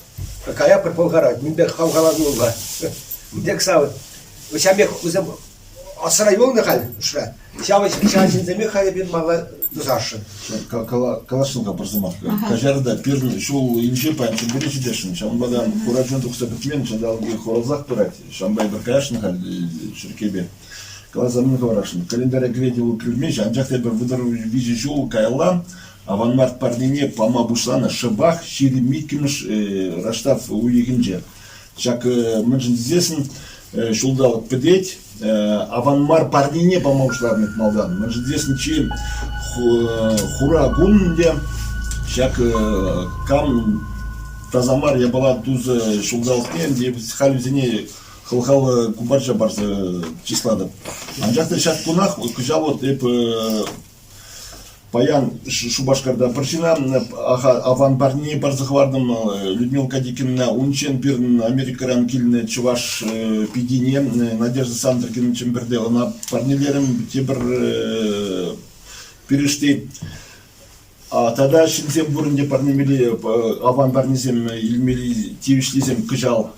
Каятпӑр Пӑлхара, мӗнпе хавхалануллӑ. Тек сав, ҫав пек вӗсем Асра юлнӑ халь ӑшра. Ҫав ҫав ҫынсемех халӗ пир мала тӑсасшӑн. Каласшӑн-ха пӗр сӑмах. Каҫар та пирӗн ҫул инҫе паян Чӗмпӗре ҫитесшӗн. Ҫавӑнпа та хура чун тухса пӗтмен, ҫанталӑк хуралсах пырать. Ҫавӑнпа эпир каясшӑн халь чиркӗве. Каласа мӗн хӑварасшӑн? Календаре кӗрет вӑл кӗртмест, анчах та эпир 33 ҫул каялла аванмарт парнине пама пуҫланӑ шӑпах 22-мӗш раштав уйӑхӗнче. Ҫак мӗншӗн тесессӗн ҫулталӑк пӗтет, аван мар парнене пама пуҫларӑм малтан. Мӗншӗн тесессӗн чи хура кун ӗнтӗ ҫак кам таса мар япала тусӗ ҫулталӑкне ӗнтӗ халь вӗсене хӑлхаллӑ купарча парса чыслатӑп. Анчах та ҫак кунах кӑҫал вот эп Паян Шупашкарта пӗр ҫынна аван парне парса хӑвартӑм Людмила Кадикина. Унччен пирӗн Америкӑран килнӗ чӑваш пикине Надежда Сандркина Чӗмпӗрте ӑна парнелерӗм. Тепӗр пирӗшти. Тата ҫынсем пур ӗнтӗ парнемелли, аван парнесем илмелли тивӗҫлисем кӑҫал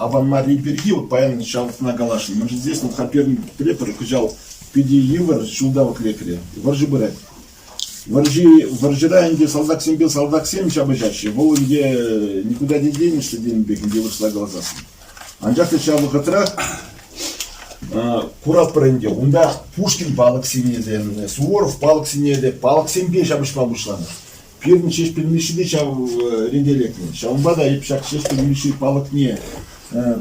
аван марри пирки вот паян ҫавна каласшӑн. Мӗншӗн тесен вот пирӗн пӗлетпӗр кӑҫал питӗ йывӑр ҫулталӑк лекрӗ. Вӑрҫӑ пырать. Вӑрҫи, вӑрҫӑра ӗнтӗ салтаксемпе салтаксем ҫапӑҫаҫҫӗ. Вӑл ӗнтӗ никуда не денешься тенӗ пек ӗнтӗ вырӑсла каласассӑн. Анчах та ҫав вӑхӑтрах куратпӑр ӗнтӗ, унта Пушкин палӑксене те, Суворов палӑксене те палӑксемпе ҫапӑҫма пуҫланӑ. Пирӗн Ҫеҫпӗл Мишши те ҫав рете лекнӗ. Ҫавӑнпа та эп ҫак Ҫеҫпӗл Мишши палӑкне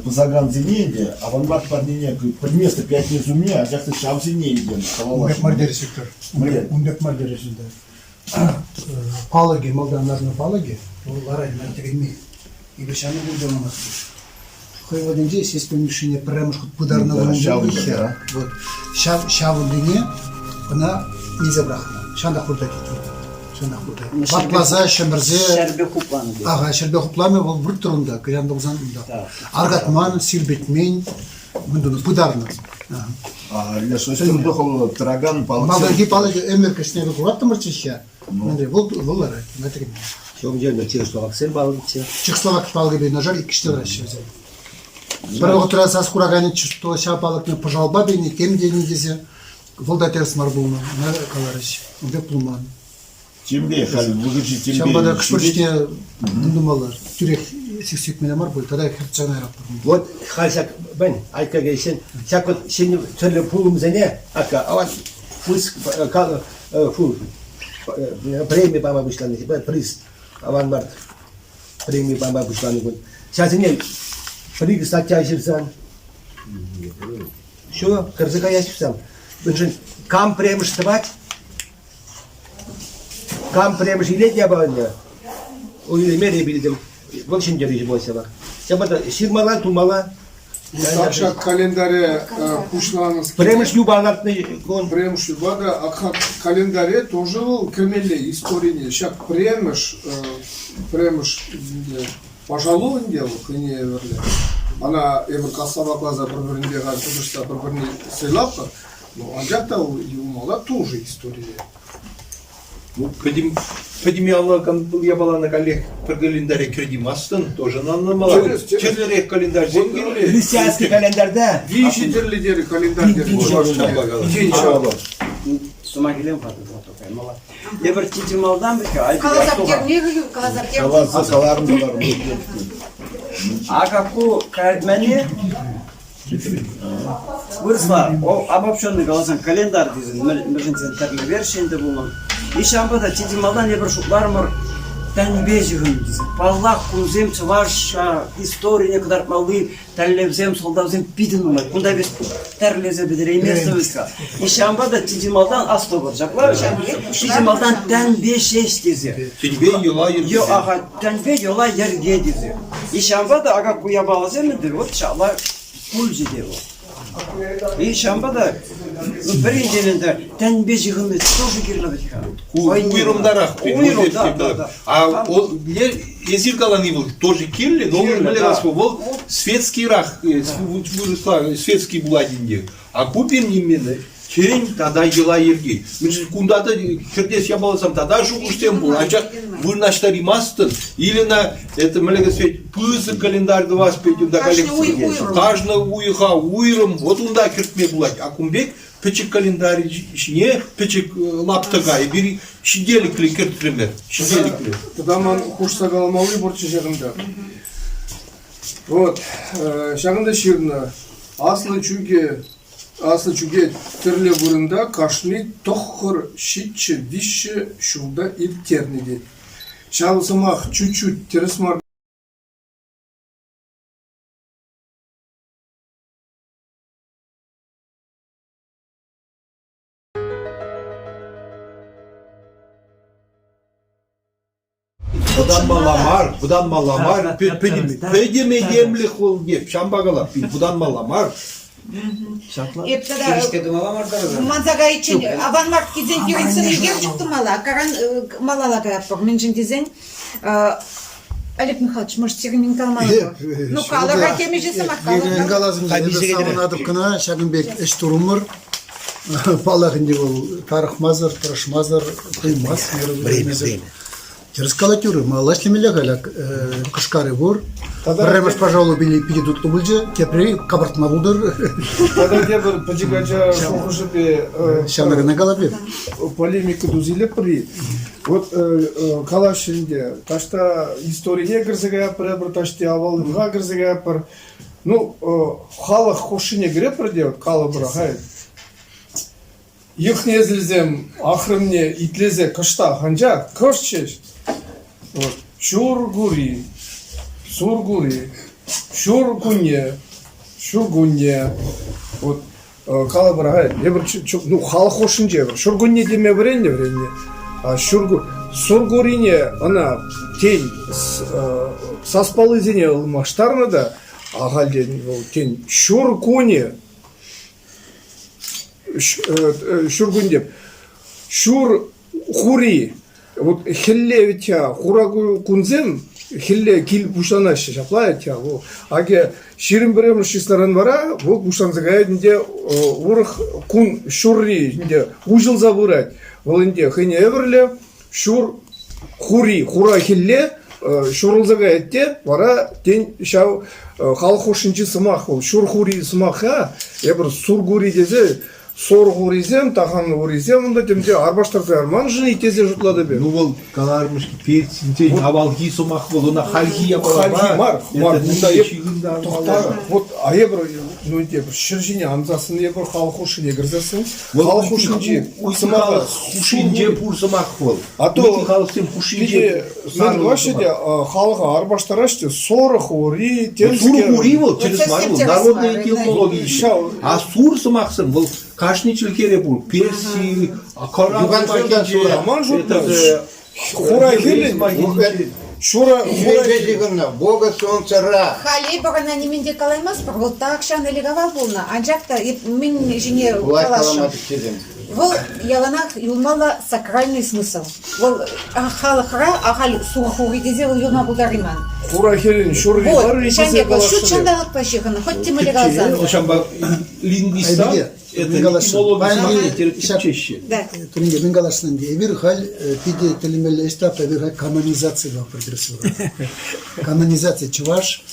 пӑсакансене ӗнтӗ авангард парнине пӗлместӗп ятне сумне, анчах та ҫавсене ӗнтӗ Ун пек мар терӗҫ, Виктор. Ун пек мар терӗҫ ӗнтӗ. Палӑкӗ, малтан ларнӑ палӑкӗ, вӑл ларать ман тӗкӗнми. Эпир ҫавна курса ӑнланмастпӑр. Хӑй вӑхӑтӗнче Ҫеҫпӗл Мишшине пӗрремӗш хут пытарнӑ вырӑнсем Вот ҫав ҫавӑннине ӑна илсе пӑрахнӑ. Ҫантах выртать вӑл. Ҫантах выртать. Вакласа, ҫӗмӗрсе. Ҫӗрпе хупланӑ. Ага, ҫӗрпе хупланӑ, вӑл вырттӑр унта, кӑян пулсан унта. Аркатман, сирпӗтмен, мӗн тунӑ, пытарнӑ. Тӑракан палӑксем. Малтанхи палӑкӗ ӗмӗр кӗҫнерӗ кураттӑмӑрччӗ-ҫке. Мӗнре вӑл вӑл ларать, ӑна тӗкӗнме. Ҫул Чехословаксем палӑкчӗ. Чехословак палӑкӗпе юнашар иккӗш те тӑраҫҫӗ вӗсем. Пӗр вӑхӑтра сас кураканӗ что ҫав палӑкне пӑшалпа пенӗ, тем тенӗ тесе. Вӑл та тӗрӗс мар пулнӑ, ӑна каларӗҫ. Ун пек пулман. Темле халь вӑхӑчӗ темле. Ҫавӑнпа та хӑш-пӗр чухне мӗн тумалла? Тӳрех сикмелле мар пуль, тата хӗртсе кайратпӑр. Вот халь ҫак мӗн айкка кайсен ҫак вот ҫӗнӗ тӗрлӗ пулӑмсене ака аван пыс фу преми пама пуҫланӑ приз аван мар преми пама пуҫланӑ кун. Ҫавсене пӗр-икӗ статья ҫырсан Все, кӗрсе каяҫ вӗсем. Мӗншӗн кам пӗрремӗш тӑвать, кам пӗрремӗш илет япалине, илмере билдӗм. Вӑл ҫӗнтерӳҫӗ пулать ҫавах. Ҫапах та ҫырмалла, тумалла. Так ҫак календаре пуҫланӑ. Пӗрремӗш юпа лартнӑ кун. Пӗрремӗш юпа та ак календаре тоже вӑл кӗмелле историне. Ҫак пӗрремӗш пӗрремӗш Пашалу ӗнтӗ вӑл хӑйне евӗрлӗ. Мана эпир касса вакласа пӗр-пӗринпе халь тупӑшса пӗр-пӗрне сӑйлатпӑр. Ну, анчах та юлмалла тоже историре. Ну, пӗтӗм, пӗтӗм япалана каллех пӗр календаре кӗртеймастӑн, тоже ӑнланмалла. Тӗрлӗрех календарьсем кирлӗ. Христианский календарьта. Виҫӗ тӗрлӗ терӗ календарь терӗ. Сӑмах илем-ха каймалла. Тепӗр тити малтан вӗт-ха. Каласа пӗтерме, каласа пӗтерме. Каласа каларӑм каларӑм. А ку кӗртмене вырӑсла обобщенный каласан календарь тесен мӗншӗн тесен тӗрлӗ верси ӗнтӗ пулнӑ. И ҫавӑнпа та тити малтан эпир шутларӑмӑр тӗнпе ҫыхӑннӑ тесе. Паллах, кунсем чӑваш историне кӑтартмалли тӗллевсем, сӑлтавсем питӗ нумай. Кунта вӗс тӗрлесе пӗтерейместӗн вӗт-ха. И ҫавӑнпа та чи малтан астӑвӑр ҫапла чи малтан тӗнпе ҫеҫ тесе. Тӗнпе йӑла йӗрке. Аха, тӗнпе йӑла йӗрке тесе. И ҫавӑнпа та ака ку япаласем ӗнтӗ вот ҫапла пулчӗ те вӑл. И ҫавӑнпа та пӗринчен ӗнтӗ тӗнпе ҫыхӑнни тоже кирлӗ вӗт-ха. Ку уйрӑмтарах. Уйрӑм, да, да, да. А эсир калани вӑл тоже кирлӗ, но мӗнле калас вӑл светскийрах, вырӑсла светский пулать ӗнтӗ. А ку пирӗн именно тӗн тата йӑла-йӗрки. Мӗншӗн кунта та хӗртес япаласем тата шухӑшсем пур, анчах вырнаҫтараймастӑн. Или на это мӗнле калас пысӑк календарь тӑвас пек унта Кашни уйӑха уйрӑм, вот унта кӗртме пулать. А кун пек пӗчӗк календарь ҫине пӗчӗк лаптӑка эпир ҫителӗклӗ кӗртрӗмӗр. Ҫителӗклӗ. Тата ман хушса каламалли пурччӗ ҫакӑнта. Вот, ҫакӑнта ҫырнӑ. Аслӑ чӳке Аслӑ чӳке тӗрлӗ вырӑнта кашни тӑххӑр ҫиччӗ виҫҫӗ ҫулта ирттернӗ тет. Ҫав сӑмах чуть-чуть тӗрӗс мар Вӑтанмалла мар, вӑтанмалла мар. Пӗтӗм этемлӗх вӑл деп, ҫавӑнпа калап, вӑтанмалла мар. Ҫапла. Эп тата манса кайиччен аван мар тесен пирӗн сӑн ӳкерчӗк тумалла, каран малалла каятпӑр. Мӗншӗн тесен Олег Михайлович, может, сирӗн мӗн каламалла? Ну, калӑр-ха темиҫе сӑмах калӑр. Каласӑм, эпӗ савӑнатӑп кӑна, ҫакӑн пек ӗҫ турӑмӑр. Паллах ӗнтӗ вӑл тарӑхмасӑр, тӑрӑшмасӑр пулмасть. Время, время. Тӗрӗс калать юрӑ, малалла ӗҫлемелле халь. Кӑшкарӗ пур. Пӗрремӗш, пожалуй, питӗ тутлӑ пулчӗ, тепри капӑртма пултӑр. Тата тепӗр пӗчӗк ача шухӑшӗпе Ҫавна кӑна калап эп. Полемика тусилӗпӗр-и? Вот калаҫҫӗ ӗнтӗ, таҫта историне кӗрсе каятпӑр эпир, таҫти аваллӑха кӗрсе каятпӑр. Ну, халӑх хушшине кӗретпӗр те, калӑпӑр, хай. Йӑх-несӗлсем ахрӑмне итлесе кӑштах анчах кӑшт ҫеҫ. Вот. Ҫуркури, суркури, ҫуркунне, ҫуркунне. Вот калӑпӑр, эпир ну, халӑх хушшинче ҫуркунне теме вӗреннӗ вӗреннӗ. А ҫурку, суркурине ӑна тен саспаллисене ылмаштарнӑ та ахальтен вӑл тен ҫур кунӗ ҫуркунне ҫур хури вот хӗлле ведь хура кунсем хӗлле кил пуҫланаҫҫӗ ҫапла ведь вӑл акӑ 21-мӗш числаран вара вӑл пуҫланса каять ӗнтӗ урӑх кун ҫурри ӗнтӗ уҫӑлса пырать вӑл ӗнтӗ хӑйне евӗрлӗ ҫур хури хура хӗлле ҫурӑлса каять те вара тен ҫав халӑх хушшинчи сӑмах вӑл ҫур хури сӑмаха эпир суркури тесе. Сорох урисем, тахан урисем унта темсе арпаштарса ярманшӑн-и тесе шутлатӑп эп. Ну вӑл калармӑш персинчен авалхи сӑмах вӑл, ӑна хальхи япалапа. Хальхи мар, мар, кунта эп тӑхта, вот, а эпир, ну, эпир ҫӗр ҫине ансассӑн эпир халӑх хушшине кӗрсессӗн, халӑх хушшинчи сӑмаха хушшинче пур сӑмах вӑл. А то халӑхсем хушшинче мӗн тӑваҫҫӗ те халӑха арпаштараҫҫӗ те сорох ури, темскер. Сур ури вӑл тӗрӗс мар вӑл, народная технология. А сур сӑмахсем вӑл кашни чӗлхере пур. Перси, Коран сӑмахӗнче. Ман шутпа, хура хӗлӗн Шура ҫыхӑннӑ Бога солнца Ра. Халь эпӗ ӑна нимӗн те калаймастпӑр. Вӑл тахҫан ӗлӗк-авал пулнӑ. Анчах та эп мӗн ҫине каласшӑн. Вӑл яланах юлмалла сакральный смысл. Вӑл халӑхра ахаль сурхури тесе вӑл юлма пултарайман. Хура хӗлӗн ҫурри Вот, варри ҫав тесе пек вӑл ҫут каласшӑн. ҫанталӑкпа ҫыхӑннӑ, хӑть темле каласан. Ҫавӑнпа лингвиста это этимологи тӗпчеҫҫӗ. Да. Туринге мӗн каласшӑн ӗнтӗ? Эпир халь питӗ тӗлӗнмелле ӗҫ таппа, эпир халь канонизаци тӑватпӑр тӗрӗс Канонизаци чӑваш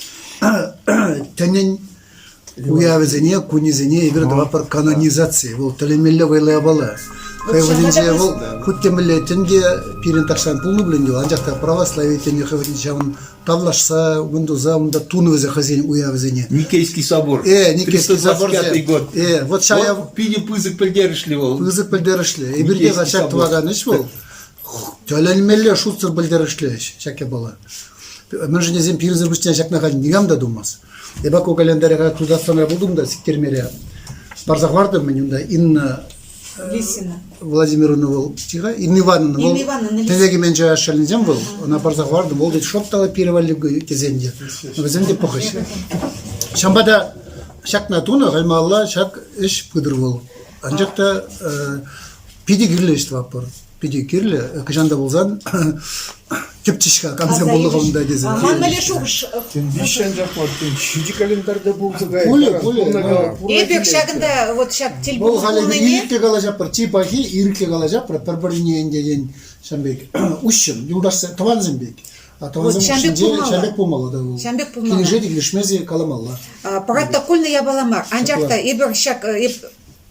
тӗнӗн уявӗсене, кунӗсене эпир тӑватпӑр канонизаци. Вӑл тӗлӗнмелле вӑйлӑ япала. Хӑй вӑхӑтӗнче вӑл хуть те мӗнле тӗн те пирӗн тахҫан пулнӑ пулин те, анчах та православи тӗнӗ хӑй вӑхӑтӗнче ҫавӑн тавлашса, ун туса унта тунӑ вӗсем хӑйсен уявӗсене. Никейский собор. Э, Никейский собор. год. Э, вот ҫав питӗ пысӑк пӗлтерӗшлӗ вӑл. Пысӑк пӗлтерӗшлӗ. Эпир те ҫак тӑвакан ӗҫ вӑл. Тӗлӗнмелле шутсӑр пӗлтерӗшлӗ ӗҫ ҫак япала. Мӗншӗн тесен пирӗнсӗр пуҫне ҫакна халь никам та тумасть. Эпӗ ку календаре Тутарстанра пултӑм та Сиктермере парса хӑвартӑм мӗн унта Инна Лисина. Владимировна вӑл тиха Инна Ивановна вӑл тӗве кӗмен чӑваш шӑллӗнсем вӑл ӑна парса хӑвартӑм вӑл тет шӑп та пире валли тесен те вӗсем те пӑхӗҫ. Ҫавӑнпа та ҫакна тунӑ хальмалла ҫак ӗҫ пытӑр вӑл. Анчах та питӗ кирлӗ ӗҫ тӑватпӑр. Питӗ кирлӗ. Хӑҫан та пулсан тӗпчӗҫ-ха, камсем пулнӑ-ха унта тесе. Ман мӗнле шухӑш? Тен, виҫ анчах мар, тен, ҫичӗ календарьта пулса кайӗ. Пулӗ, пулӗ. Эпир ҫакӑнта вот ҫак тӗл Вӑл халӗ пулнине ирӗклӗ калаҫатпӑр, чи пахи ирӗклӗ калаҫатпӑр, пӗр-пӗрне ӗнтекен ҫам пек уҫҫӑн, юлташсем, тӑвансем пек. А тӑвансем Вот ҫам пек хушшинче пулмалла. ҫам пек пулмалла та вӑл. Ҫам пек пулмалла. Килӗшет, килӗшмест каламалла. Протокольный япала мар. Анчах та эпир ҫак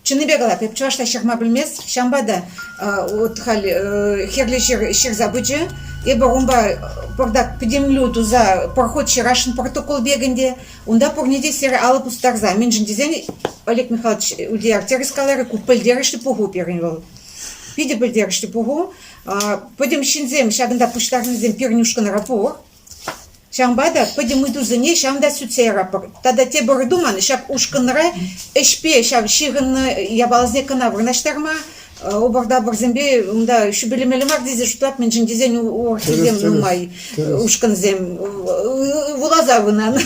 Чӑннипе калап, эп чӑвашла ҫырма пӗлмест, ҫавӑнпа та вот халь хӗрлӗ ҫыр ҫырса пычӗ. Эпӗ унпа пӑртак пӗтӗмлӳ туса проход ҫырасшӑн протокол пек ӗнтӗ. Унта пурне те сире алӑ пустарса. Мӗншӗн тесен Олег Михайлович Ульяр тӗрӗс каларӗ, ку пӗлтерӗшлӗ пуху пирӗн вӑл. Питӗ пӗлтерӗшлӗ пуху. Пӗтӗм ҫынсем ҫакӑнта пуҫтарӑннисем пирӗн ушкӑнра пур. Ҫавӑнпа та пӗтӗм ыйтусене ҫавӑнта сӳтсе яратпӑр. Тата тепӗр ыйту ман ҫак ушкӑнра ӗҫпе ҫав ҫыхӑннӑ япаласене кӑна вырнаҫтарма, ӑпӑр-тапӑрсемпе унта ҫӳпӗлемелле мар тесе шутлап, мӗншӗн тесен урӑххисем нумай ушкӑнсем вуласа пынӑ.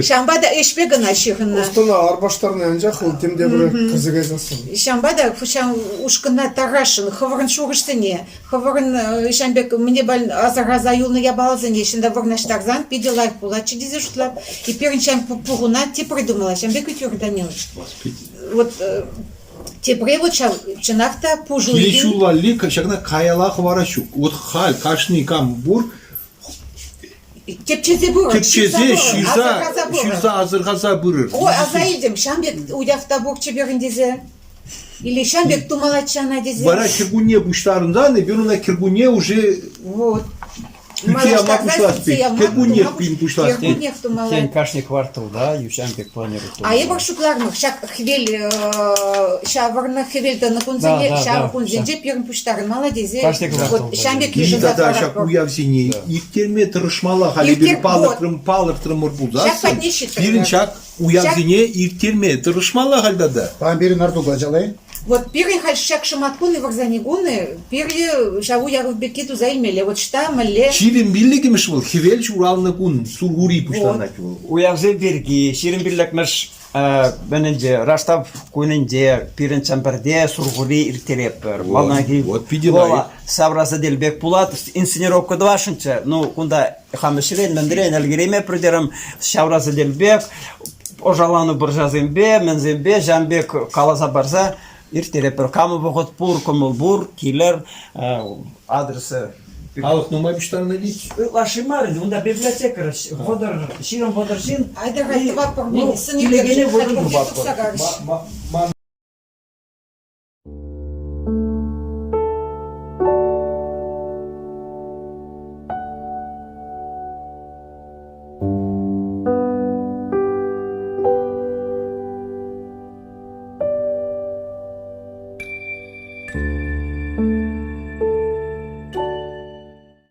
Ҫавӑнпа та ӗҫпе кӑна ҫыхӑннӑ. Ӑс-тӑна арпаштарни анчах вӑл тем те пӗр кӗрсе кайсассӑн. Ҫавӑнпа та ҫав ушкӑна тархасшӑн хӑвӑрӑн шухӑшсене Хӑвӑрӑн ҫавӑн пек мӗне асӑрхаса юлнӑ япаласене ҫынта вырнаҫтарсан питӗ лайӑх пулатчӗ тесе шутлап. И пирӗн ҫав пухуна тепре тумалла. Ҫавӑн пек Юрий Данилович. Вот тепре вот ҫав чӑнах та пуш Киле ҫул валли ҫакна каяла хӑварас ҫук. Вот халь кашни кам пур Тӗпчесе пырӑр. Тӗпчесе, ҫырса, ҫырса асӑрхаса пырӑр. Ой, аса илтӗм, ҫам пек уявта пурччӗ пирӗн тесе. Или ҫам пек тумалаччӗ ӑна тесе. Вара кӗркунне пуҫтарӑнсан эпир ӑна кӗркунне уже Вот. Сӳтсе яма пуҫлас пек. Кӗркуннех пин пуҫлас пек. Кӗркуннех тумалла. Тен, кашни кварталта ҫам пек планировать А эпир шутлармӑр, ҫак хӗвел ҫавӑрнӑ хӗвел тӑнӑ кунсене, ҫав кунсенче пирӗн пуҫтарӑнмалла тесе вот ҫам пек йышӑнса Тата ҫак уявсене ирттерме тӑрӑшмалла халь эпир палӑртрӑм палӑртрӑмӑр пулсассӑн пирӗн ҫак уявсене ирттерме тӑрӑшмалла халь тата. Паян пирӗн Артука чалай. Вот пирӗн халь ҫак шӑматкун вырсарни кунӗ пире ҫав уяв пекки туса илмелле. Вот ҫта мӗнле. 25-мӗш вӑл хӗвел ҫуралнӑ кун сурхури пуҫланать вӑл. Уявсем пирки 25-мӗш мӗнӗнче Раштав кунӗнче пирӗн Чӗмпӗрте сурхури ирттеретпӗр. Малтанхи вот питӗ лайӑх. Савра сӗтел пек пулать, инсценировка тӑвасшӑнччӗ. Ну, кунта хам ӗҫрен, мӗнрен ӗлкӗреймеппӗр терӗм. Ҫавра сӗтел пек ӑшаланӑ пӑрҫасемпе, мӗнсемпе ҫавӑн пек каласа парса ирттеретпӗр. Камӑн вӑхӑт пур, кӑмӑл пур, килӗр, адресӗ. Халӑх нумай пуҫтарӑнать тет? Ытлашши мар ӗнтӗ. Унта библиотекарь 30, 20-30 ҫын. Айтӑр-ха тӑватпӑр. Ну, килекене вырӑн тупатпӑр. Ман.